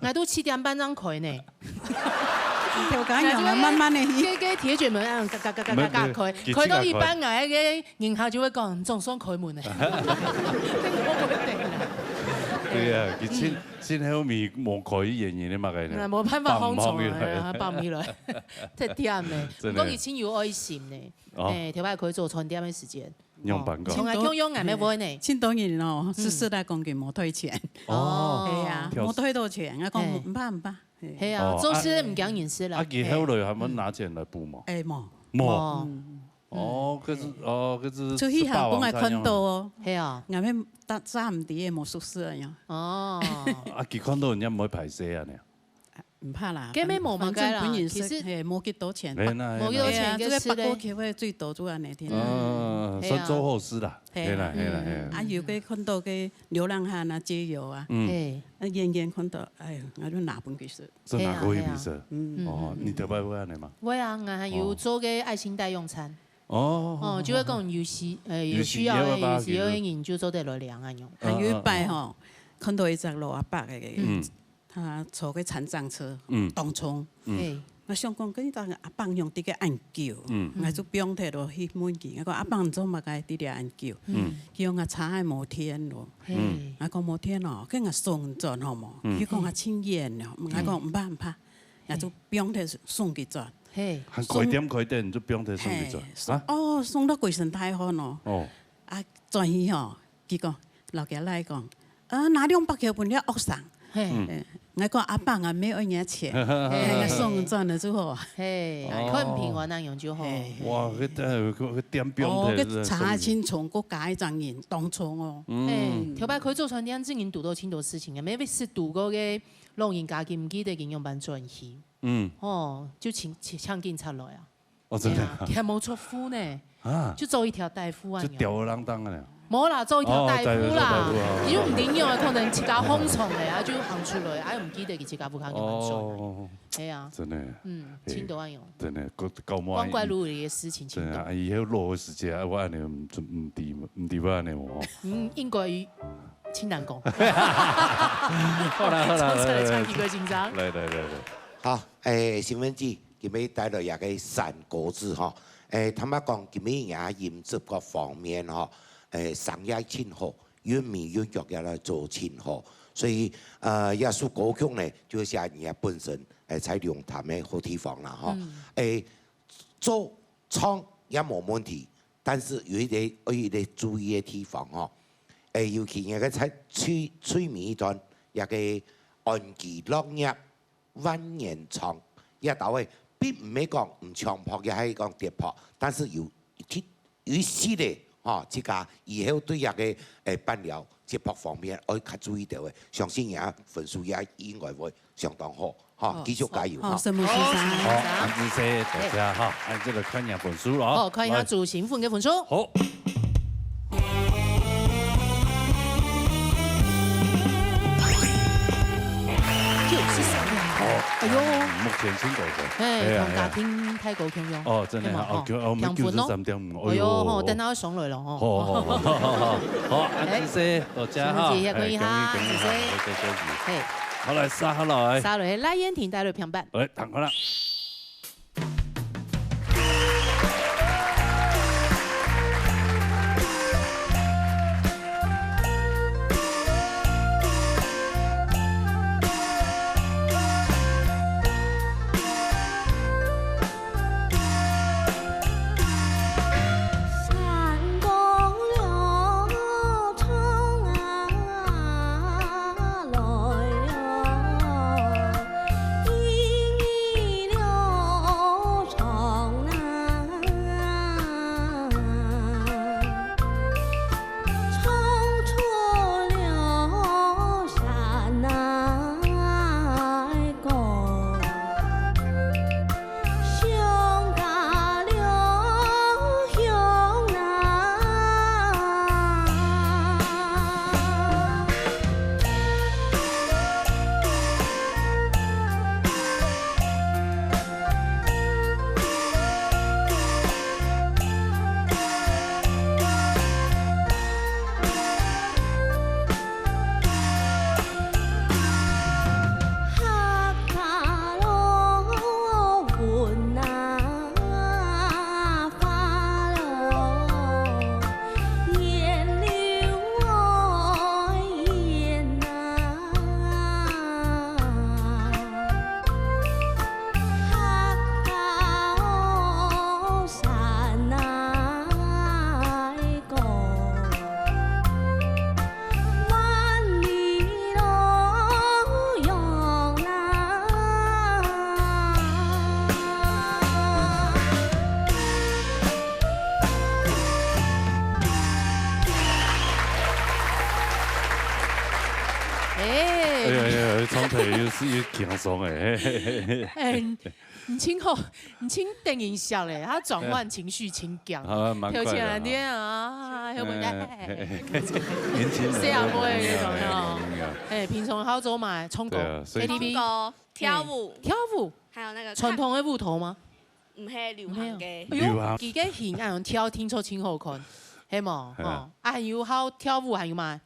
，𠊎都七點半正開呢。就恁樣啊，慢慢的去。該，該鐵捲門恁樣，嘎嘎嘎嘎嘎嘎開，沒，沒，開到一半，𠊎該 人客就會講，你總算開門了。對啊，佢前，前後面無開，原因係麼个呢？那無辦法，紅蟲啊，放起來。哎呀，放起來，太甜了。真的。毋過佢真有愛心呢。哦。哎，頭擺開早餐店个時間。用辦公。哦，從來共樣，𠊎乜會呢。盡多人哦，嗯。時時來講佢無退錢。哦。係啊，跳。無退到錢，𠊎講，嘿。毋怕，毋怕。嘿。係啊，哦，做事毋驚人事啦。啊，佢後來還有拿錢來補嗎？嘿。哎，無。無。無。嗯。 哦，該係，哦，該係出去行，本來看到哦。係啊。𠊎兜早毋知个無熟識个呀。哦。啊，佢看到人家毋會歹勢啊，你啊？毋怕啦，該乜無麼个啦，反正本人識，其實嘿，無幾多錢。嘿啦，無幾多錢，嘿啦。嘿啊，該係个。這個百貨公司最多就恁樣定。嗯，係啊。算做好事啦。嘿啦，嘿啦，嘿啦。啊，有个看到个流浪漢啊，街友啊，嗯。嘿。啊，遠遠看到，哎喲，𠊎就拿分佢食。 這拿過去比賽。係啊，係啊。嗯。哦，嗯，嗯，你頭擺會恁樣嗎？會啊，𠊎還有做个愛心代用餐。哦。哦，就會講有需，呃，有需要个，有需要个，有需要个人就做得來領恁樣。還有一擺吼，嗯，嗯，嗯。看到一隻老阿伯个，嗯。佢坐个殘障車，嗯。當重。嗯。嘿。𠊎想講，該隻阿伯仰在該恁久，嗯。𠊎就放忒落去問佢，𠊎講：「阿伯，你做麼个在這恁久？」嗯。佢講：「𠊎車仔無電咯。」嘿。嗯。𠊎講：「無電咯，該𠊎送轉好無？」嗯。佢講：「啊，真遠咯。」𠊎講：「毋怕，毋怕。」 𠊎就放忒送佢轉。嘿。還開店開店，你就放忒送佢轉。嘿，啊？哦，送到歸身大汗哦。哦。啊，轉去吼，佢講，老家來講，啊，拿兩百箍分了學生。嘿。嗯。嘿，𠊎講，阿伯啊，無愛你个錢，嘿。嘿，送轉了之後啊。嘿，哦。看平安恁樣就好。嘿。哇，該，呃，該，該店放忒哦，該車真重，還加一張人，當重哦。嗯。嘿，頭擺開早餐店，真經堵到盡多事情啊，每一次堵過个 老人家佢毋記得佢仰般轉去。嗯。哦，就請，請，請警察來啊。哦，真的啊。係啊，佢還無著褲呢。啊。就做一條底褲啊。就吊兒郎當啊。無啦，做一條底褲啦。哦，底褲，做底褲，哦。佢就毋知仰啊，可能自家放鬆咧，啊，就行出來，啊，又毋記得佢自家屋下仰般轉。哦。係啊。真的。嗯，嘿，盡多恁樣。真的，夠，夠滿意。光怪陸離个事情盡多。真的啊，以後老个時節啊，𠊎恁樣毋，毋知，毋知會恁樣哦。嗯，應該 盡難講。好啦，好啦，好啦，好啦。唱起歌緊張。來，來，來，來。好，誒，新聞記，今日帶來這个三個字吼。誒，坦白講，今日也音質各方面吼，誒，聲也盡好，韻味韻腳也來做盡好。所以，呃，這首歌曲呢，就寫人家本身，誒，在龍潭个好地方啦吼。嗯。誒，做唱也無問題，但是有一個，有一個注意个地方吼。 誒，尤其這个在最，最尾一段，這个安居樂業萬年長，這兜个並毋係講毋唱破，也係講跌破，但是有一，有一息个，吼，自家以後對這个，誒，伴聊節目方面愛較注意到个，相信也分數也應該會相當好。 好，好，繼續加油，好，哈。好，承蒙先生。好，恁仔細，大家哈，恁這个看一下分數咯。好，看一下來。主評分个分數。好。九十三分。好，哎喲。嗯，目前先得分。哎，哎呀，同家庭太高共樣。哎呀。哦，真的哈，對嘛，哦，哦，我們九十三點五，哈。哎喲，哎喲。吼，等下要上來了，吼。好，好，好，好，好，恁仔細，大家哈。哎，恭喜，恭喜，恭喜，恭喜。嘿。好，來，續下來。續下來，賴燕婷帶來評判。 來，聽看啦。是有輕鬆的，嘿嘿嘿嘿。哎，你，你真好，你真得人惜咧，他轉換情緒真強。啊，蠻快的哈。跳起來的啊，有沒有？哎，年輕人。細阿妹那種哦。哎，平常好做嘛，唱歌，對啊，所以，KTV。唱歌、跳舞，哎，跳舞，還有那個傳統的舞蹈嗎？毋係，流行个。哎喲，流行。佢个形，哎喲，跳聽說真好看，係無？哎呀。哦，啊，還有好跳舞，還有嘛？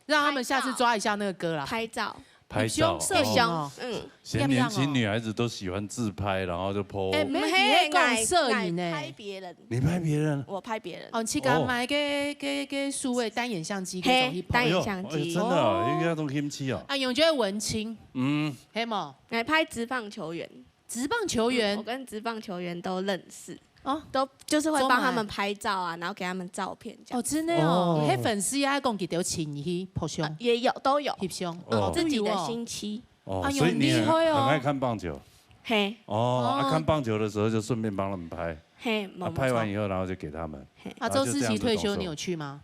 讓他們下次抓一下那個歌啦。拍照。拍照。翕相攝影哦。哦。嗯。現在年輕女孩子都喜歡自拍，然後就po。哎，毋係，你係講攝影呢。𠊎，𠊎拍別人。你拍別人？我拍別人。哦，你去給他買个，个，个數位單眼相機，那種去拍。嘿，單眼相機。哎喲，哎喲，真的哦，哦。有那種興趣哦。啊，用這個文青。嗯。係無？來拍職棒球員。 職棒球員。嗯，我跟職棒球員都認識。哦。都，就是會幫他們拍照啊，然後給他們照片這樣。哦，真的哦，哦。你係粉絲啊，還講佢兜請你去翕相？啊，也有，都有。翕相。嗯，哦。自己的親戚。哦，哎喲，所以你很，很厲害哦。很愛看棒球。嘿。哦，啊，哦。看棒球的時候就順便幫他們拍。嘿，啊，拍完以後，然後就給他們。嘿。啊，然後就這樣子走秀。周思齊退休你有去嗎？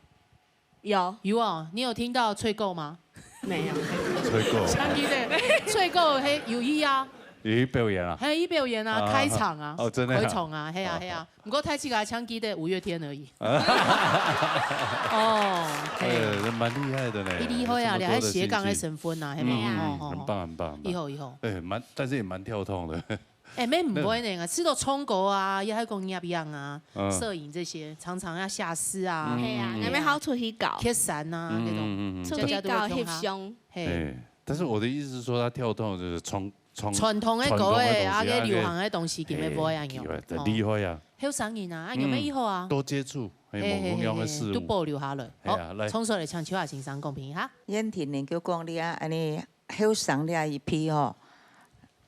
有。有哦，你有聽到吹鼓嗎？沒有。吹鼓。唱歌的，吹鼓，嘿，有去啊。有去表演啊？嘿，去表演啊，啊，開場啊，哦，真的啊？開場啊，嘿啊，啊。嘿啊。不過太氣啊，唱歌的五月天而已。啊。哦，嘿。哎，蠻厲害的呢，你厲害啊，這麼多的興趣。你還斜槓的身份啊，係嗎？嗯，嗯，哦，哦，很棒，很棒，很棒。以後，以後。哎，蠻，但是也蠻跳痛的。 哎，乜毋會呢，試著唱歌啊，也還講攝影啊，嗯。攝影這些，常常要下師啊，嗯，嘿啊，嗯，嗯。該邊好出去搞。蹶山啊，嗯，那種，嗯，嗯，嗯。出去搞翕相。嘿。哎，但是我的意思是說，他跳動就是傳，傳，傳統的歌的，傳統的東西，啊，該流行的東西，啊，該，根本無一樣用。嘿，厲害啊。哦。後生人啊，啊，有沒有以後啊？嗯，多接觸，嘿，嘿，嘿，無共樣的事物。嘿，嘿，都保留下來。嘿啊，好，來。唱出來，請秋華先生公平哈。燕婷，你就講你啊，恁呢 後生這一批吼，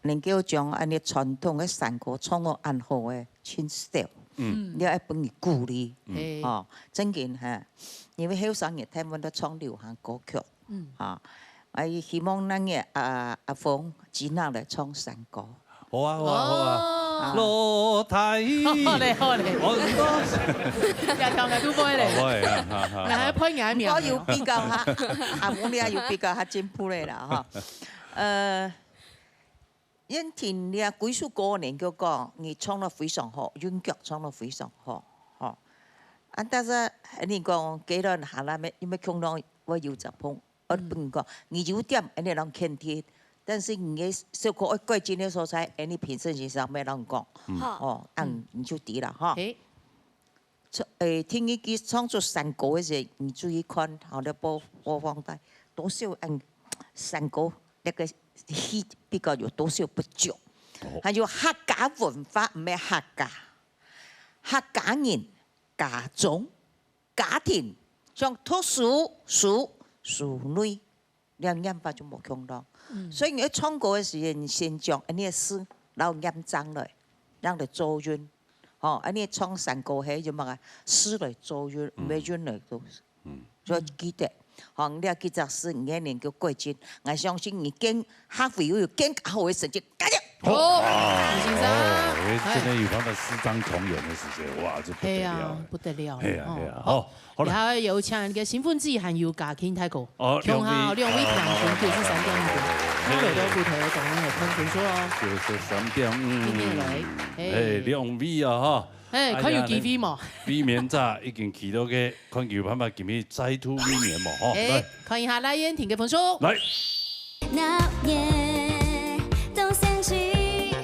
能夠將恁呢傳統个山歌唱到恁好个，真少。嗯。你愛分佢鼓勵，嗯。嘿。吼，正經哈，因為後生人大部分都唱流行歌曲，嗯。啊，啊，希望咱个阿，阿峰盡量來唱山歌。好啊，好啊，好啊。哦。老太。好咧，好咧。我，也聽个都會咧。哦，會啊，哈，哈，哈。𠊎還配𠊎名。我有比較哈，阿峰你也有比較較進步咧啦，哈。呃，燕婷你啊，歸首歌呢，就講你唱得非常好，韻腳唱得非常好，吼。啊，但是你講，既然下來，因為共同會有隻朋，我分你講，你優點，恁呢人肯定，但是你个小可愛改進个所在，恁呢評審先生愛人講，嗯。好。哦，恁你就知啦，哈。嘿。 唱，誒，聽一句唱出山歌个時，你注意看，吼，那播，播放帶，多少恁山歌那個戲比較有多少不足。哦。還有客家文化，毋係客家，客家人，家中，家庭，像讀書，書，書內， 這唸法就無共樣。嗯。所以你愛唱歌个時節，你先將恁呢个字摎唸正來，讓佢做韻。吼，恁呢唱山歌係有麼个字來做韻，嗯。毋係韻來做。嗯。所以記得，吼，你這幾隻字，你愛能夠改進。𠊎相信你跟客委會有更好个成績，加油！ 好，哇，李先生。哦，哎，真的有他的詩章同源的時節，哇，這不得了。嘿啊，不得了。嘿啊，哦。嘿啊，好，好了。然後有請一個新分子，還有嘉慶大哥。哦，共下兩位，兩位評分，哦，九十三點五分。哦，哦，哦，哦，哦。他有个舞台，總共有分分數哦。九十三點五。今天來，嘿。哎，兩位啊，哈。哎，哎呀，看有機會無？避免在已經去到个 看佢有辦法今日再度入眠無，吼。哎，來。看一下賴燕婷个分數。來。鬧熱，東升西，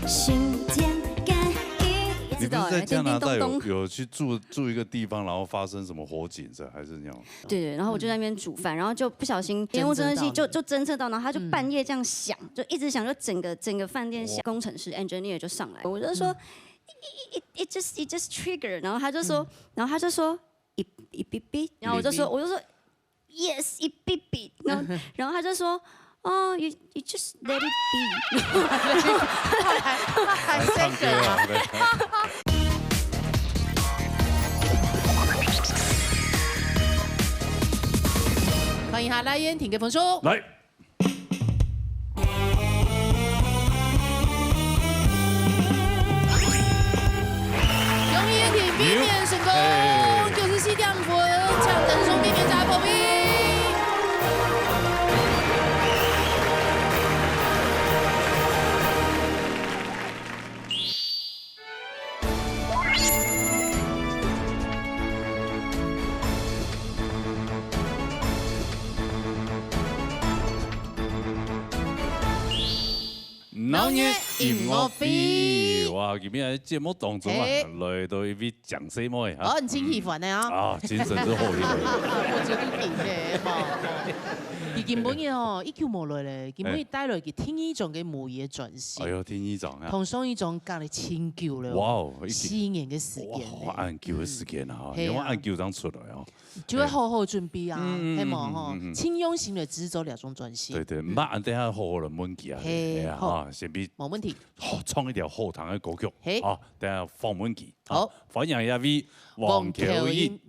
心電感應。你不是在加拿大有，知道欸，叮叮咚咚。有去住，住一個地方，然後發生什麼火警是吧？還是那種？對，對，然後我就在那邊煮飯，然後就不小心監測到煙霧偵測器就，就偵測到，然後它就半夜這樣響，就一直響，就整個，整個飯店響。哇。工程師 engineer 就上來，我就說，it, it, it just, it just trigger，然後他就說，然後他就說，一，一嗶嗶，然後我就說，我就說，yes，一嗶嗶，然後，然後他就說，哦，you, you just let it be。他還，他還唱歌啊，對。看一下賴燕婷个分數。來。 恭喜燕婷避免成功，九十四點五分，搶等送避免在旁邊。音樂會。哇，今日節目當中啊，嘿。來到一位靚細妹哈。哦，你真喜歡的啊。啊，精神是好起來。我真喜歡的，吼。佢今晡日吼，已久無來咧，今晡日帶來佢第二張个母語个專輯。哎喲，第二張啊。同上一張隔了真久了。哇哦，已經，四年个時間呢。哇，恁久个時間啊，嗯。因為恁久正出來哦。 就會好好準備啊，嗯，嗯，係無吼？嗯，嗯，嗯。盡用心來製作這張專輯。對，對，毋怕，等下好好來問佢啊，嘿，係啊，好。哈，先俾，無問題。好，唱一條好聽个歌曲，嘿。好，等下訪問佢。好。好，歡迎這位黃巧音。黃巧音。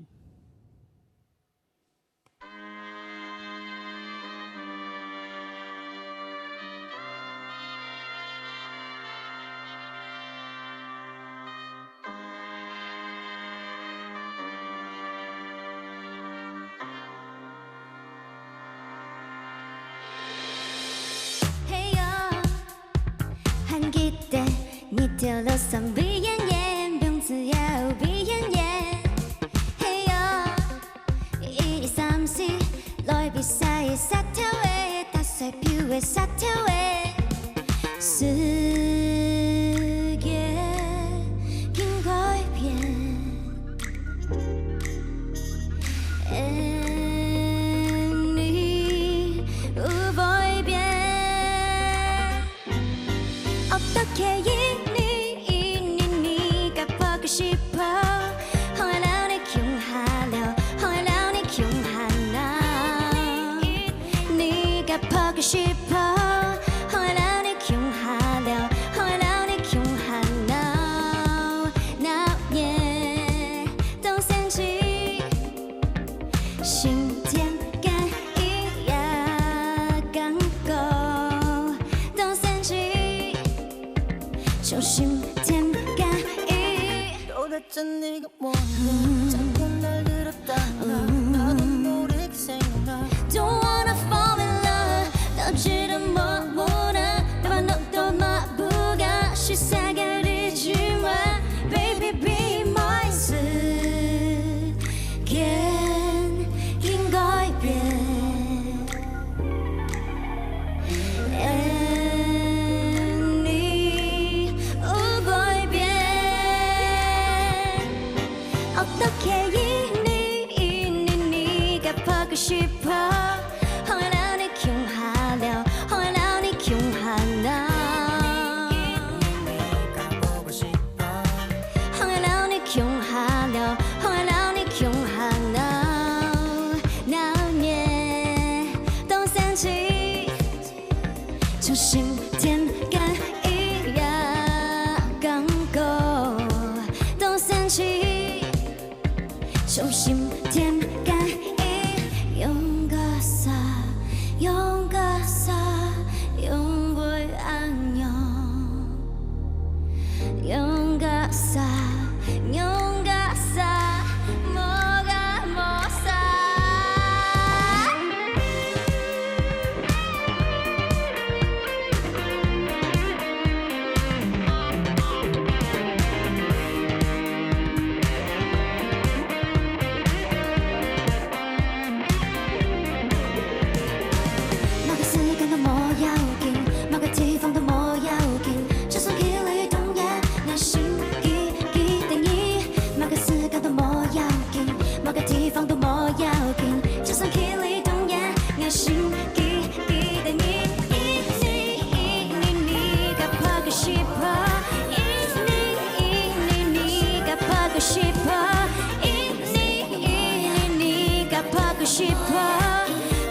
嘿喲，還記得日頭落山，美豔豔，風自由，美豔豔。嘿喲，一二三四，來比賽，殺頭个，打水漂个，殺頭个。世界緊改變。 你有改變。學到客語，你一年你甲博个識破，好愛摎你共下尞，好愛摎你共下腦。你甲博个識破，好愛摎你共下尞，好愛摎你共下腦。鬧熱，當生趣。 心電感應也感覺當生趣，像心電感應。Don't wanna fall in love，到這個麼麼噠，打敗너도 마부가 시작을 잊지 마。Baby be my 時間緊改變，你有改變。學到客語，你一年你甲博个識破，好愛摎你共下尞，好愛摎你共下腦。 好愛摎你共下尞，好愛摎你共下腦。鬧熱當生趣，像心電感應也感覺當生趣，像心電感應。用个啥，用个啥，用會恁樣。 用个啥，用个啥，無个無啥。 麼个時間都無要緊，麼个地方都無要緊，就算去了當遠，𠊎心記記得你。麼个時間都無要緊，麼个地方都無要緊，就算去了當遠，𠊎心記記得你。一年一年你甲博个識破，一年一年你甲博个識破，一年一年你甲博个識破。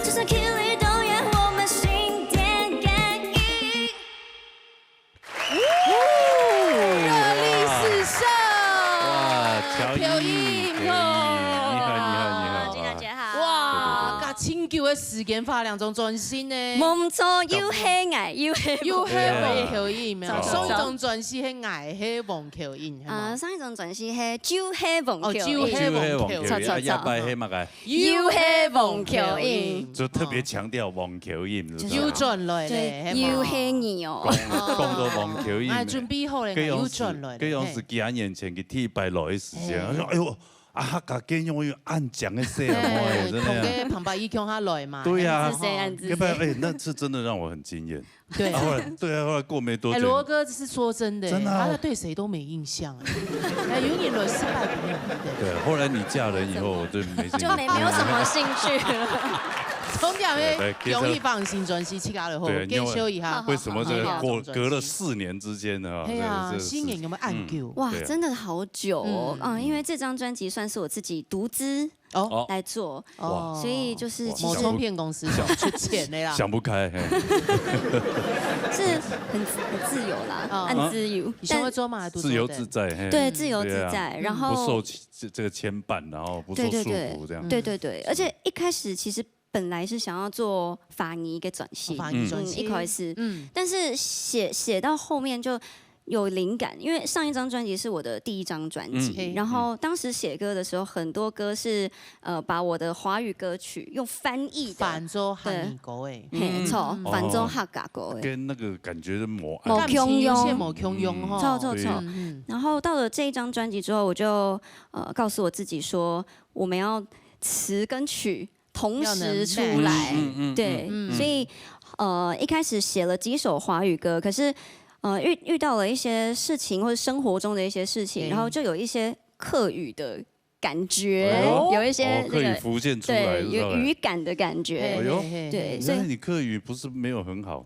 就算去了多远，我们心电感应。热力四射。哇，巧音，巧音，巧音，你好，你好，你好。哇，金大姐好。哇，对，对，对。隔真久个时间发两张专辑呢。冇错，又系𠊎，又系又系黄巧音，没有？上一张专辑系𠊎，系黄巧音，系吗？啊，上一张专辑系就系黄巧音。哦，就系黄巧音，就系黄巧音，啊，下摆系么个？ 又系黄巧音。就特别强调黄巧音，是吧？又转来了，对，系吗？又系你哦。讲，讲到黄巧音，哎，准备好了，佢又转来了，佢又是，佢又是几下年前佢第一摆来个时间，哎。佢讲，哎哟，啊，客家人會恁靚个細妹，真的啊。同个旁白一共下來嘛。對啊。恁仔細，恁仔細。要不然，哎，那是真的讓我很驚豔。對。啊，後來，對啊，後來過沒多久。哎，羅哥是說真的，真的啊。他對誰都沒印象哎。哎，有點亂，失敗朋友，對不對？對，後來你嫁人以後，我就沒興趣。就沒，沒有什麼興趣了。重點哎，對，對，容易放心，專心去搞了后，对，你有介紹一下。为什么这个过，好，好，好。隔了四年之间呢？哎呀，这个，这个是，新年有没有暗久？嗯，哇，对啊。真的好久哦。嗯。嗯，因为这张专辑算是我自己独资哦。来做，哦。所以就是其实，哇，某唱片公司出钱的啦。想不开，嘿。是很自，很自由啦，哦。很自由。你想要做嘛，还是自由自在，嘿。对，自由自在，对啊。然后不受其，这，这个牵绊，然后不受束缚，对，对，对。这样。对，对，对。而且一开始其实本来是想要做法语个转型，哦，法语转型。嗯，一开始，嗯。但是写，写到后面就有灵感，因为上一张专辑是我的第一张专辑，嗯。然后当时写歌的时候，很多歌是，呃，把我的华语歌曲用翻译的。翻做客语歌诶。对。嘿，嗯。错，嗯。翻做客家歌诶。哦，跟那个感觉是无，无共样。感情线无共样吼。嗯，错，错，错。对。嗯，嗯。然后到了这一张专辑之后，我就，呃，告诉我自己说，我们要词跟曲同时出来。要能match。嗯，嗯，嗯，对，嗯，嗯。所以，呃，一开始写了几首华语歌，可是，呃，遇，遇到了一些事情，或者生活中的一些事情，对。然后就有一些客语的感觉，哎呦。有一些这个，哦，客语浮现出来，对，是吧？有语感的感觉。哎呦，嘿，嘿，嘿。对，所以原来你客语不是没有很好。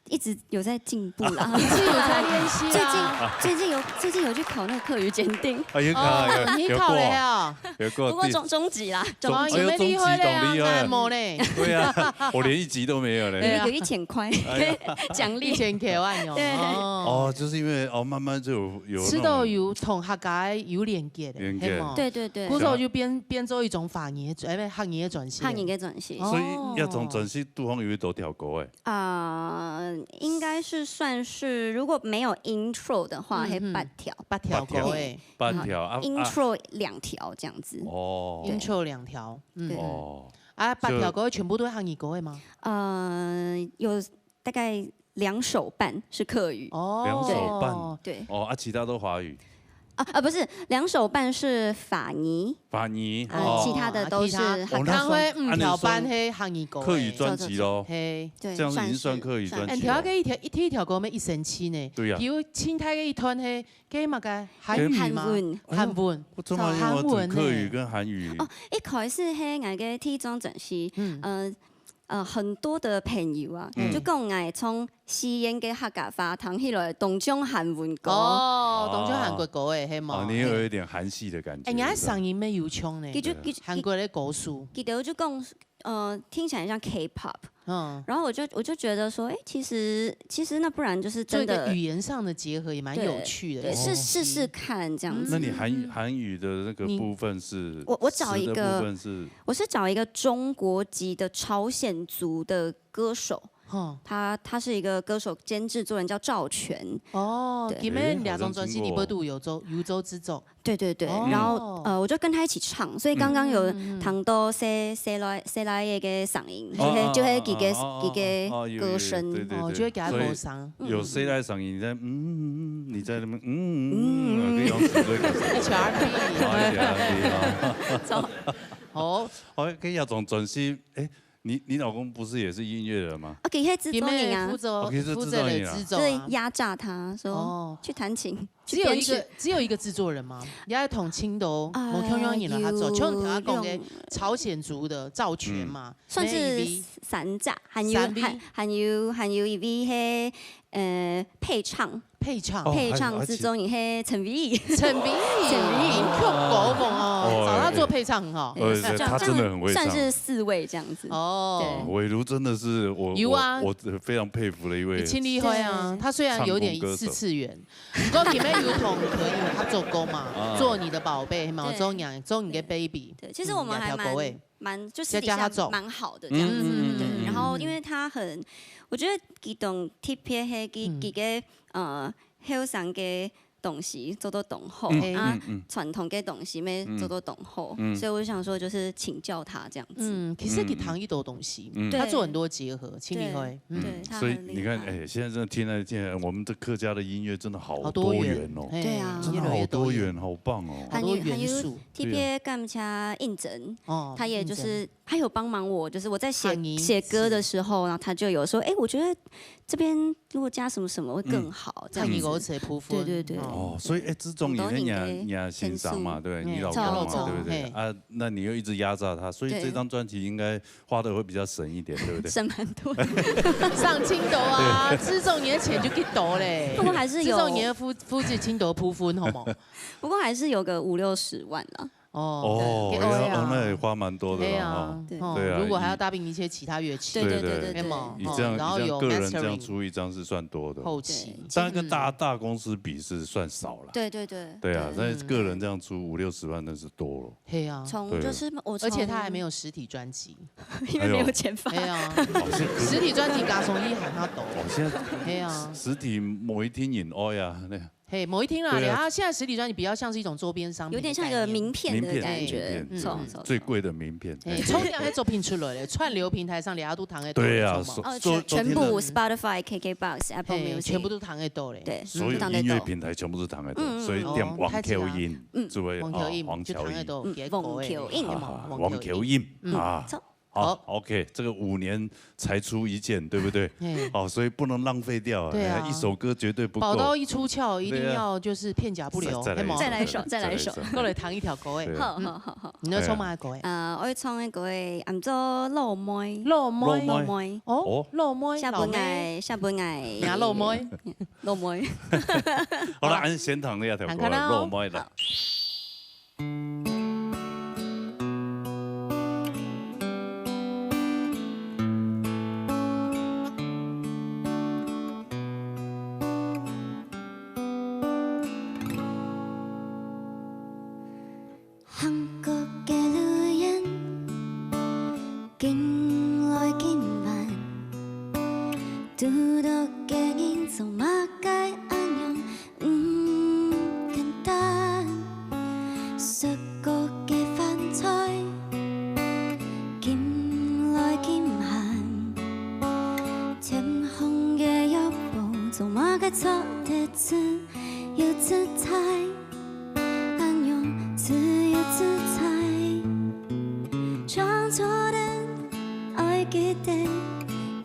一直有在进步啦。是有在练习啦。最近，最近有，最近有去考那个客语检定。啊，有考，哦，有，你考了呀？有过。有过第，不过中，中级啦，中级。哦，你们厉害了呀，哎呦，中级，中级，厉害。难模嘞。对啊，我连一级都没有嘞。对啊。有一千块，哎呀。奖励。一千块哦。对。哦。哦，就是因为，哦，慢慢就有，有那种吃到有同客家有连结的，连结。嘿吗？对，对，对。古早就变，变做一种法语的，哎，不，客语的转型。客语的转型。哦。所以要从转型，杜峰有一首条歌，哎。 啊，应该是算是，如果没有intro的话，嗯，嗯。是八条。八条歌诶。八条，啊，啊。Intro两条这样子。哦。对。Intro两条，嗯。对。哦。啊，八条歌全部都是客语歌的吗？呃，有大概两首半是客语。哦。两首半。对。哦，啊，其他都华语。啊，啊，不是，两首半是法语。 法语，啊，哦。其他的都是客语。啊，其他，哦，那算，他会，嗯，按理说，条班黑客语歌客语专辑咯。嘿。对，这样子已经算客语专辑了。算是。哎，你调个一条，一，一条歌没一生气呢。对呀。比如清台个一团黑，给嘛个韩语吗？韩文。哎呦，韩文。我从来没有听客语跟韩语。哦，一开始黑，俺个第一张专辑，嗯。呃，呃，很多的朋友啊，嗯。就讲俺从 西安个客家话，听起来当像韩文歌。哦，当像韩国歌诶，哦。嘿吗？哦，你有一点韩系的感觉，哎，你的嗓音蛮有腔呢，其实，其实，韩国的歌手。其实我就讲，呃，听起来很像K-pop。嗯。然后我就，我就觉得说，哎，其实，其实那不然就是真的做一个语言上的结合，也蛮有趣的，对，对，试，哦。试试看这样子。那你韩语，嗯。韩语的那个部分是，你，我，我找一个，词的部分是？我是找一个中国籍的朝鲜族的歌手。 吼。他，他是一个歌手兼制作人，叫赵权。哦，对。今晡日两张专辑里背都有做，哎，好像听过。有做制作。对，对，对。哦。然后，呃，我就跟他一起唱，所以刚刚有，嗯，嗯，嗯。听到細，细倈，细倈个个声音，哦，就是，就是佢个，哦，哦，哦，佢个哦，有，有，歌声。对，对，哦，对。就会给他歌声。所以有细倈声音，你在，嗯，嗯，嗯，你在那边，嗯，嗯，嗯，嗯，啊，可以用指挥歌声。H R P。啊，H R P，啊。好。好，可以要从专辑，哎， 你，你老公不是也是音乐人吗？哦，佢是制作人啊。佢係負责，哦，佢係制作人啊。負責个制作啊。所以压榨他说，哦。去弹琴，去编曲。只有一个，只有一个制作人吗？你要同青豆，啊，某共样人来合作，有，像头先讲个用朝鲜族的赵权嘛，嗯。算是三只，还有，三位。还，还有，还有一位是，呃，配唱。 配唱。哦，配唱之中，还，还有，你是陈伟。陈伟。陈伟。名曲歌王哦，哦，找他做配唱很好。哎，呃，这样，他真的很会唱。这样算是四位这样子。哦。对。伟如真的是我，有啊。我，我非常佩服的一位，你真厉害啊，对。他虽然有点次次元，唱功歌手。不过你们有同朋友合作过嘛，啊。做你的宝贝嘛，对。做你，做你的baby。对，其实我们还蛮，嗯，两条狗哎。蛮，就私底下蛮好的这样子。嗯，嗯，嗯，对，嗯，嗯。然后因为他很，我觉得佢当特别，嘿，佢，嗯。佢个，呃，后生个東西做到當好，嗯，啊，嗯，嗯。傳統个東西乜做到當好，嗯。所以我就想說，就是請教他這樣子。嗯，其實佢聽一多東西，嗯。對。他做很多結合，真厲害。對，嗯。對，他很厲害。所以你看，哎，現在真的聽來聽來，我們的客家的音樂真的好多元哦。好多元，嘿，對啊。真的好多元，越來越多元。好棒哦。好多元素。還有，還有特別感謝應徵，哦，他也就是，應徵。他有幫忙我，就是我在寫，漢語，寫歌的時候，然後他就有說，哎，我覺得這邊如果加什麼什麼會更好，嗯。這樣子。漢語歌詞的部分。對，對，對。哦，所以，哎，志忠也是你，很多年的你的先生嘛，對不對？你老公嘛，對不對？嘿。啊，那你又一直壓榨他，所以這張專輯應該花的會比較省一點，對不對？省蠻多的。上青島啊，志忠你的錢就幾多嘞。不過還是有。志忠你的付，付這青島部分，好無？不過還是有個五六十萬啦。 哦，哦，對，哦，那也花蠻多的了哈。對啊，哦，對啊，如果還要搭配一些其他樂器，對，對，對，對，對。對嘛，你這樣，哦，然後有你這樣個人這樣 mastering，出一張是算多的。後期。對，當然跟大，嗯。大公司比是算少了。對，對，對。對啊，對。但是個人這樣出五六十萬，那是多了。嘿啊。從，對。就是我從而且他還沒有實體專輯。因為沒有錢發。哎呦。嘿啊。哦，是，可是實體專輯加上你還較多。哦，現在嘿啊。實體無一定有呀，那 嘿，無一定啦，對啊。然後現在實體專輯比較像是一種周邊商品的概念。有點像一個名片的感覺。名片，名片，錯，嗯，錯，錯。最貴的名片。嘿，重點係作品出來了，串流平台上大家都聽得到，對啊，你知道嗎？所-，哦，所-，全，全部，昨天的Spotify、K K box、Apple Music。嘿，全部都聽得到嘞。對，所有音樂平台全部都聽得到，都聽得到。嗯，嗯。所以點網球音，哦，太強。嗯。就會，網球音，哦，網球音。就聽得到，嗯，結果的。網球音。嘿嘛，啊，網球音。網球音，嗯。啊。錯。 好，好。OK，這個五年才出一件，對不對？嘿。哦，所以不能浪費掉，對啊。哎呀，一首歌絕對不夠。寶刀一出鞘，一定要就是片甲不留，對啊。再，再來一首，嘿嗎？再來一首，再來一首。再來一首。過來彈一條歌，哎。對。好，嗯。好，好，好。你要唱麼个歌？哎呀。呃，我要唱个歌，安到老妹。老妹。老妹。老妹。哦，哦。老妹，寫分𠊎，老妹。寫分𠊎。若老妹。老妹。好啦，好啦。恁先彈這條歌，彈看啊。老妹啦。好。 行過个路沿，緊來緊慢，堵到个人做麼个恁樣 毋簡單，食過个飯菜，緊來緊慢，添紅个藥包，做麼个坐得自由自在，恁樣自由自在。 唱出來，愛記得，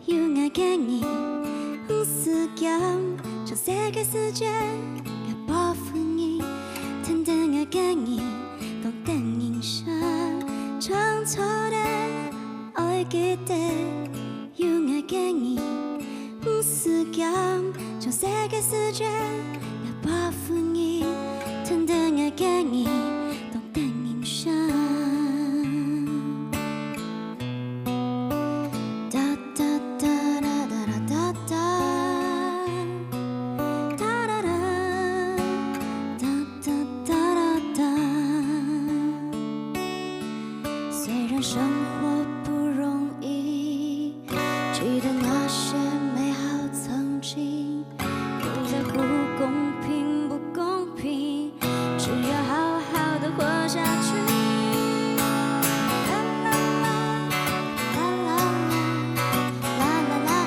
有𠊎个你，毋使驚，全世界時間，𠊎保護你，跈等𠊎个你，當得人惜。唱出來，愛記得，有𠊎个你， 毋使驚，全世界時間，𠊎保護你，跈等𠊎个你，當得人惜。噠噠噠噠噠噠噠噠，噠噠噠，噠噠噠噠噠。雖然生活不容易， 記得那些美好曾經，不在乎公平不公平，只要好好地活下去。啦啦啦，啦啦啦啦，啦啦啦啦，啦啦啦啦。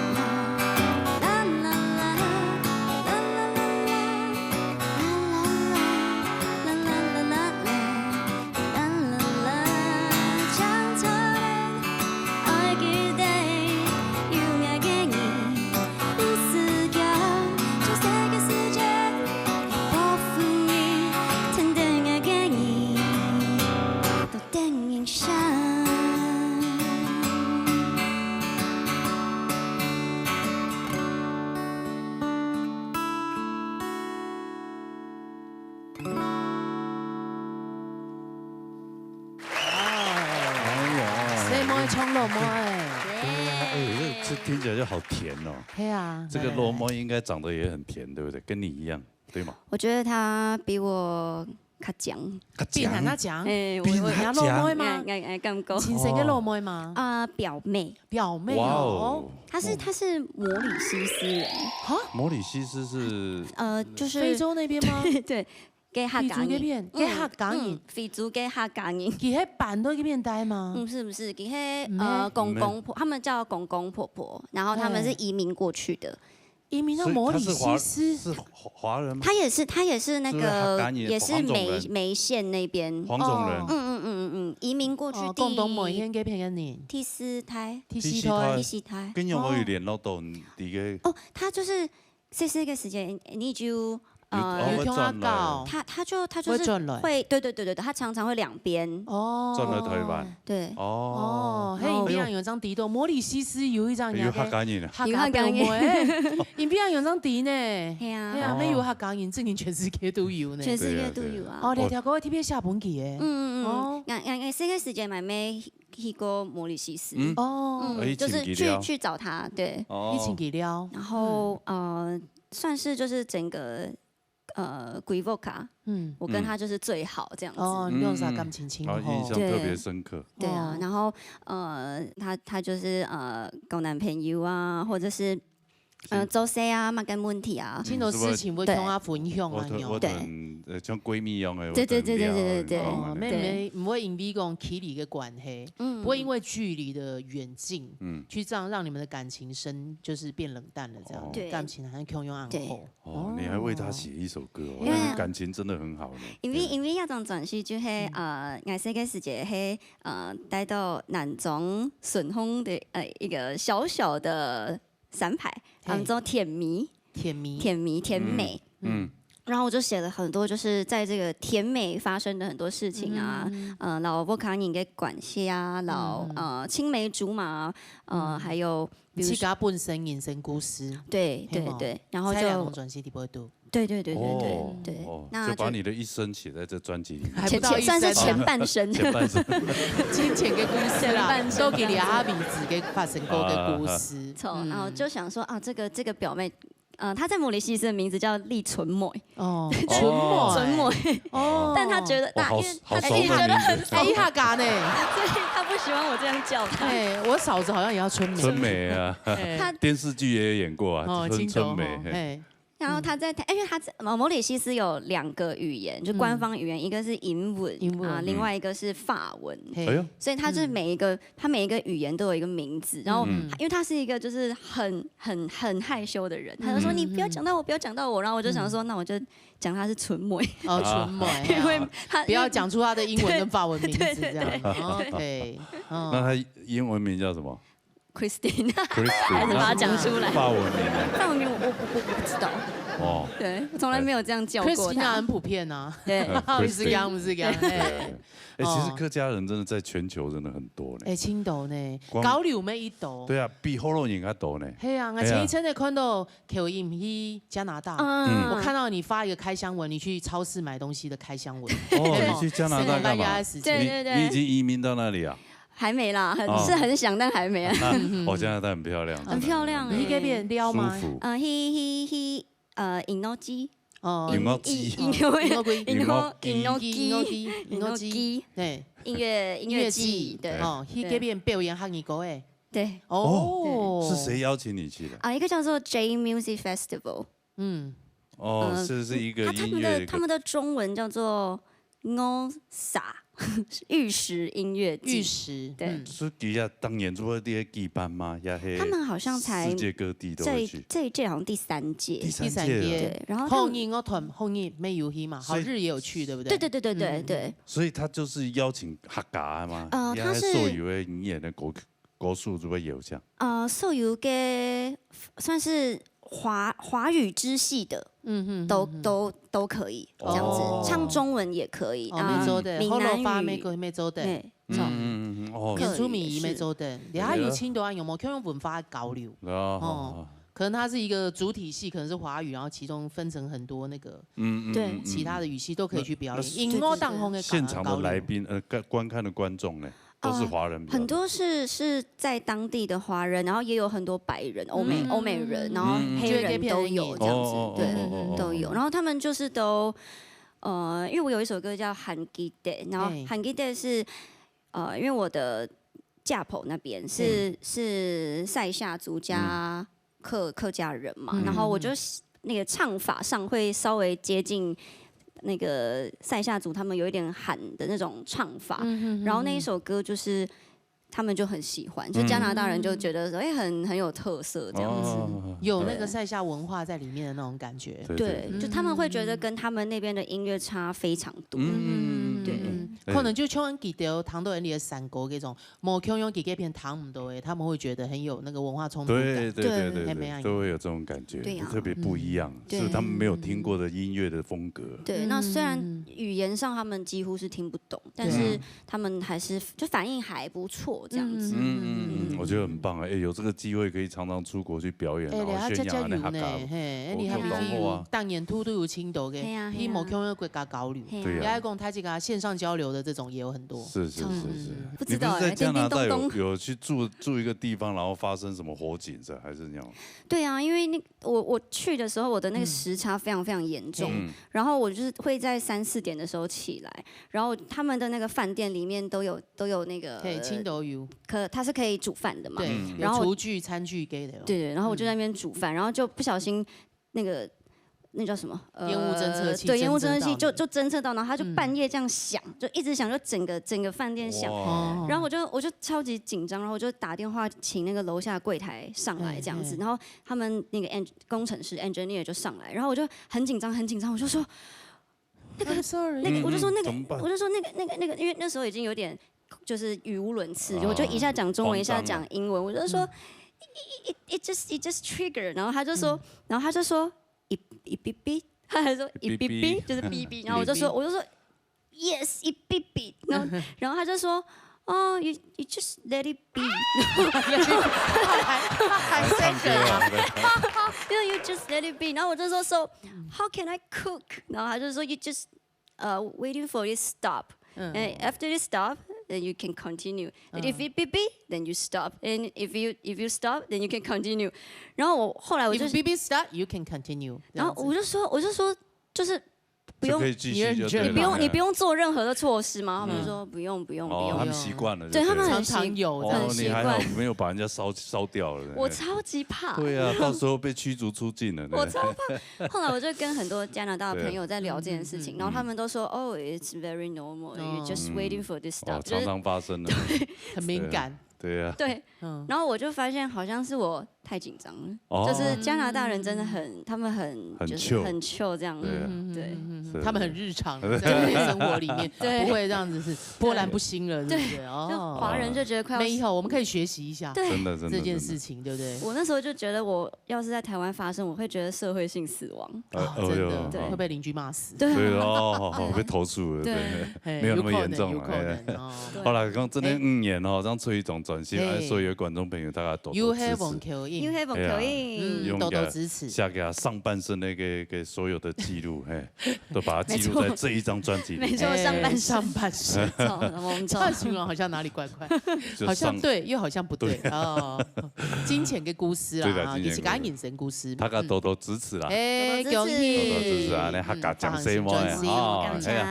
哎呀，細妹唱老妹。對啊，哎，這，這聽起來就好甜哦。對啊。這個老妹應該長得也很甜，對不對？跟你一樣，對嗎？我覺得她比我較靚。較比恁仔靚。欸，我，比恁仔靚。我，你老妹嗎？欸，欸，欸，感覺。親生个老妹嗎？啊，表妹。表妹哦。哇哦。她是，她是摩里西斯人。哈？摩里西斯是？呃，就是非洲那边吗？对，对，个客家人。非洲那边，个客家人。嗯，嗯，非洲个客家人。佢係搬到這邊來嗎？不是，不是，佢係，呃，公公婆，他們叫公公婆婆，然後他們是移民過去的。 移民到摩里西斯。所以他是華，是華，華人嗎？他也是，他也是那個，是不是客家人？也是梅，黃種人。梅縣那邊。黃種人。哦。嗯，嗯，嗯，嗯，嗯，移民過去第，哦，廣東梅縣該片个人。第四代。第四代。第四代。第四代。跟有沒有聯絡到你的？哦，他就是細細个時間，你就，呃，有，哦，有聽下教。會轉來。他，他就，他就是會轉來。會，對，對，對，對，對，他常常會兩邊。哦。轉來台灣。對。哦。哦，嘿，然後你平常有張地圖，摩里西斯有一張有客家人啊。 客家表妹，有客家人。欸，你平常有張地呢？係啊。係啊，哦。沒有客家人，證明全世界都有呢。全世界都有啊。對啊，對啊。哦，你條歌特別寫分佢个。嗯，嗯，嗯。哦。𠊎，𠊎，𠊎細个時間嘛，也去過摩里西斯。嗯。哦。嗯，欸，就是去，去尋佢尞。去找他，對。哦。去尋佢尞。然後，嗯。呃，算是就是整個，呃，歸屋下，嗯。我跟他就是最好這樣子。哦，你兩儕感情真好。嗯，嗯，嗯。啊，印象特別深刻。對。對啊，哦。然後，呃，他，他就是，呃，交男朋友啊，或者是，呃，是。做事啊，麼个問題啊。嗯，很多事情會同佢分享啊，有無？我同，我同，呃，像閨蜜一樣的，對，對，對，對，對，對，對。我同佢聊，對。哦，沒，對。沒，不會因為講距離的關係，嗯。不會因為距離的遠近，嗯。去這樣讓你們的感情深，就是變冷淡了這樣，哦。對。感情還共樣恁好。對。 哦，你還為他寫一首歌哦，哦。因為，那你感情真的很好呢。因為，對。因為那張專輯就係，嗯。呃，𠊎細个時節係，呃，戴到南庄順風的，呃，一個小小的山排，嘿。叫做天美。天美。天美，天美。嗯，嗯。然後我就寫了很多，就是在這個天美發生的很多事情啊，嗯，嗯，嗯。呃，摎屋下人个關係啊，摎，嗯，嗯。呃，青梅竹馬啊，呃，嗯。還有 比如說自家本身人生故事。對，係無？對，對，然後就，在兩張專輯裡背肚。對，對，對，對，對，哦，對，哦，那就，就把你的一生寫在這專輯裡面。還不到一生啊。前，前，算是前半生。前半生。金錢的故事啦，前半生。都給你阿米子給發生過的故事。啊。著，嗯。然後就想說，啊，這個，這個表妹，呃，她在摩里西斯的名字叫李春妹。 哦，對，春妹。春妹。哦。但她覺得，哦，好，那因為她，好熟的名字。哎，一下，哎，一下嘎呢。所以她不喜歡我這樣叫她。哎，我嫂子好像也叫春妹。春妹啊，哎。她電視劇也有演過啊，哦，春，春妹，真的哦，嘿。哎。然後她在，因為她在，呃，摩里西斯有兩個語言，就官方語言，嗯。一個是英文，英文。啊，另外一個是法文。嗯。嘿。哎喲。所以她就是每一個，嗯。她每一個語言都有一個名字，然後，嗯。因為她是一個就是很，很，很害羞的人，她就說：嗯。「你不要講到我，不要講到我。」然後我就想說，嗯。那我就 講她是春妹。哦，啊。春妹，因為她，哦。不要講出她的英文跟法文名字這樣。對，對，對，對。OK，哦。那她英文名叫什麼？Christine。Christine，還是把它講出來。那法文名呢？法文名我，我，我，我不知道。哦。對，我從來沒有這樣叫過她。Christina很普遍啊。對。呃，不是這樣，不是這樣，Christine。嘿。對，對，對。哎，其實客家人真的在全球真的很多呢。哦。哎，真多呢，光，交流乜一多。對啊，比福佬人還多呢。嘿啊，我前一陣子看到 Q E去加拿大，嗯。我看到你發一個開箱文，你去超市買東西的開箱文。哦，你去加拿大幹嘛？四點半夜的時間。對，對，對。你，你已經移民到那裡啊？還沒啦，很，哦。是很想，但還沒啊。啊，哦，加拿大很漂亮，很漂亮欸。真的很漂亮。你去該片尞嗎？舒服。呃，去，去，去，呃，音樂季。哦。音樂季。音，音樂，音樂季。音樂，音樂季。音樂季。音樂季。音樂季。對。音樂，音樂季，音樂季。對。哦，去該片表演客語歌欸。 對。哦。哦，是誰邀請你去的？啊，一個叫做J Music Festival。嗯。哦，呃，是，是一個音樂，他，他們的，一個，他們的中文叫做Ngo Sa，玉石音樂季。玉石，對。嗯。是佢也當年做過這些舉辦嗎？也係他們好像才世界各地都會去。這一，這一屆好像第三屆。第三屆了。第三屆。對，然後他們，客語樂團，客語乜有去嘛，所以好日也有去，對不對？對，對，對，對，對，嗯。對。所以他就是邀請客家的嗎？呃，也係他是所有的語言的歌 歌手就會有這樣。呃，所有个算是華，華語支系的，嗯哼，都，嗯哼。都，都可以這樣子，哦。唱中文也可以，哦，啊，乜做得，閩南語。福佬話乜可以，乜做得。對，嗯，嗯，嗯，嗯，哦。可以。原住民語乜做得，是。你還有聽到啊，有無？可以用文化交流。哦。哦，可能它是一個主體系，可能是華語，然後其中分成很多那個，嗯，嗯，對。嗯，嗯，其他的語系都可以去表演。那，那音樂當中的現場的來賓，呃，觀，觀看的觀眾呢？ 都是華人比較多。呃，很多是，是在當地的華人，然後也有很多白人、歐美，嗯。歐美人，然後黑人都有這樣子，嗯。就會變成對，哦，哦，哦，哦，哦。都有。然後他們就是都，呃，因為我有一首歌叫《還記得》，然後嘿。《還記得》是，呃，因為我的嫁婆那邊是，嘿。是賽夏族加客，嗯。客家人嘛，嗯。然後我就喜-，那個唱法上會稍微接近那個賽夏族他們有一點喊的那種唱法，嗯，嗯，嗯，然後那一首歌就是他們就很喜歡，就加拿大人就覺得說，嗯。哎，很，很有特色這樣子。哦。有那個賽夏文化在裡面的那種感覺。對，對，對。就他們會覺得跟他們那邊的音樂差非常多。嗯，嗯，嗯，嗯，對。嗯，嗯。可能就像佢兜聽到你的山歌這種，無共樣佢這片聽毋到的，他們會覺得很有那個文化衝突感。對，對，對，對，對，係咪啊？都會有這種感覺，對啊。特別不一樣，嗯。是他們沒有聽過的音樂的風格。對，那雖然語言上他們幾乎是聽不懂，對。但是 他們還是，就反應還不錯，這樣子。嗯，嗯，嗯，嗯，我覺得很棒啊！哎，有這個機會可以常常出國去表演，哎，然後宣揚你的客家文化。你還加加油呢，嘿，哎，你還比如當年都都有青島的，嘿啊，嘿啊。你無共樣國家交流，嘿啊。對啊。你還講他這個線上交流的這種也有很多。是，是，是，是。嗯。不知道哎，你不是在加拿大有，叮叮咚咚。有去住，住一個地方，然後發生什麼火警是，還是那種？對啊，因為那，我，我去的時候，我的那個時差非常非常嚴重，嗯。嗯。然後我就是會在三四點的時候起來，然後他們的那個飯店裡面都有，都有那個，嘿，青島有。可，它是可以煮飯的嘛。對，嗯。有廚具、然後我，餐具給的哦。對，對，然後我就在那邊煮飯，嗯。然後就不小心那個，那叫什麼？呃，煙霧偵測器對，煙霧偵測器就，偵測到你。就偵測到，然後它就半夜這樣響，嗯。就一直響，就整個，整個飯店響。哇。哦。然後我就，我就超級緊張，然後我就打電話請那個樓下櫃台上來這樣子，嗯，嗯。然後他們那個 en-，工程師 engineer 就上來，然后我就很紧张，很紧张，我就说，那个，I'm sorry。那个，我就说那个，嗯，嗯，怎么办？我就说那个，那个，那个，因为那时候已经有点就是语无伦次，啊，我就一下讲中文，一下讲英文，我就说，嗯。It, it, it just, it just trigger，然后他就说，嗯。然后他就说，it, it beep beep，他还说 it beep beep，就是哔哔，然后我就说，我就说，yes，it beep beep，然后，然后他就说，哦，you, you just let it be。他还，他还唱歌啊。对，you just let it be。然后我就说，so how can I cook？然后他就说，you just uh waiting for it stop。嗯。And after it stop, then you can continue. And if it beep beep, then you stop. And if you, if you stop, then you can continue. 然后我后来我就 If beep beep stop, you can continue。然后我就说，我就说，就是不用，就可以继续就对了。你不用，你不用做任何的措施吗？他们就说不用，不用，不用。哦，他们习惯了，对，对不对？他们很习-，常常有这样。哦，很习惯。你还好没有把人家烧，烧掉了。我超级怕。对啊，到时候被驱逐出境了。对。我超怕。后来我就跟很多加拿大的朋友在聊这件事情，对。然后他们都说，哦，it's very normal, you just waiting for this stop，哦，就是常常发生的。很敏感。对啊。对，嗯。然后我就发现好像是我太紧张了，哦。就是加拿大人真的很，他们很，很就是很chill。Chill这样。对啊。对。嗯，是。他们很日常，在生活里面，对。不会这样子是波澜不兴了，对。是不是？哦。就华人就觉得快要没有，我们可以学习一下。对。真的，真的，这件事情，真的。对不对？我那时候就觉得我要是在台湾发生，我会觉得社会性死亡。呃，哦，真的，哎呦。对。会被邻居骂死。对啊。对哦，被投诉了，对。对。嘿，没有那么严重了，有可能，有可能，哎。哦。对。好啦，讲真的，哎。五年哦，这样出一张专辑，嘿。哎，所有的观众朋友大家多多支持。有希望可以。有希望可以。哎呀，嗯，用一个多多支持。写给他上半生的一个，一个所有的记录，嘿，都把它记录在这一张专辑里面。没错，上半生。哎，上半生。没错，我们错。这样形容好像哪里怪怪。就上-，好像对，又好像不对。对。哦，金钱的故事啦，对啦，哈，金钱故事。也是个人生故事。大家多多支持啦。嗯。哎，多多支持。恭喜。多多支持啊，你客家掌声么，嗯，哈，感谢。哎呀，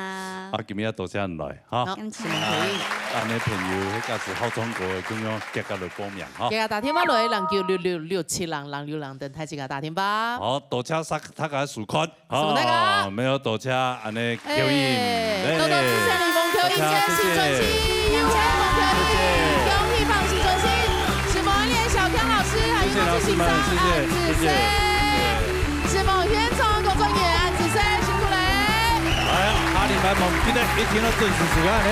啊，今日多谢你来，哈。好，感谢。希望可以。啊，你朋友，假使好唱歌的，共样，大家来报名，哈。大家打电话来，零九六六六七零零六零，等待大家打电话。好，多谢大家收看。 好，大家。哦，没有多谢，安尼，哎，Q音，哎，多多支持李峰Q音，谢谢，谢谢。谢谢李峰Q音，谢谢。恭喜发行新专辑，是毛一莲小刚老师，还有谢谢老师们，谢谢，谢谢。是毛天聪工作人员，安子生，辛苦嘞。来，下礼拜我们记得一定要准时收看，哎，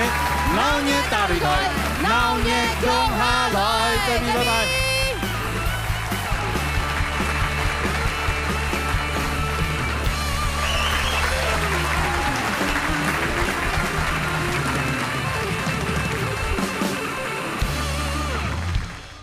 闹热大擂台，闹热共下来，再见，拜拜。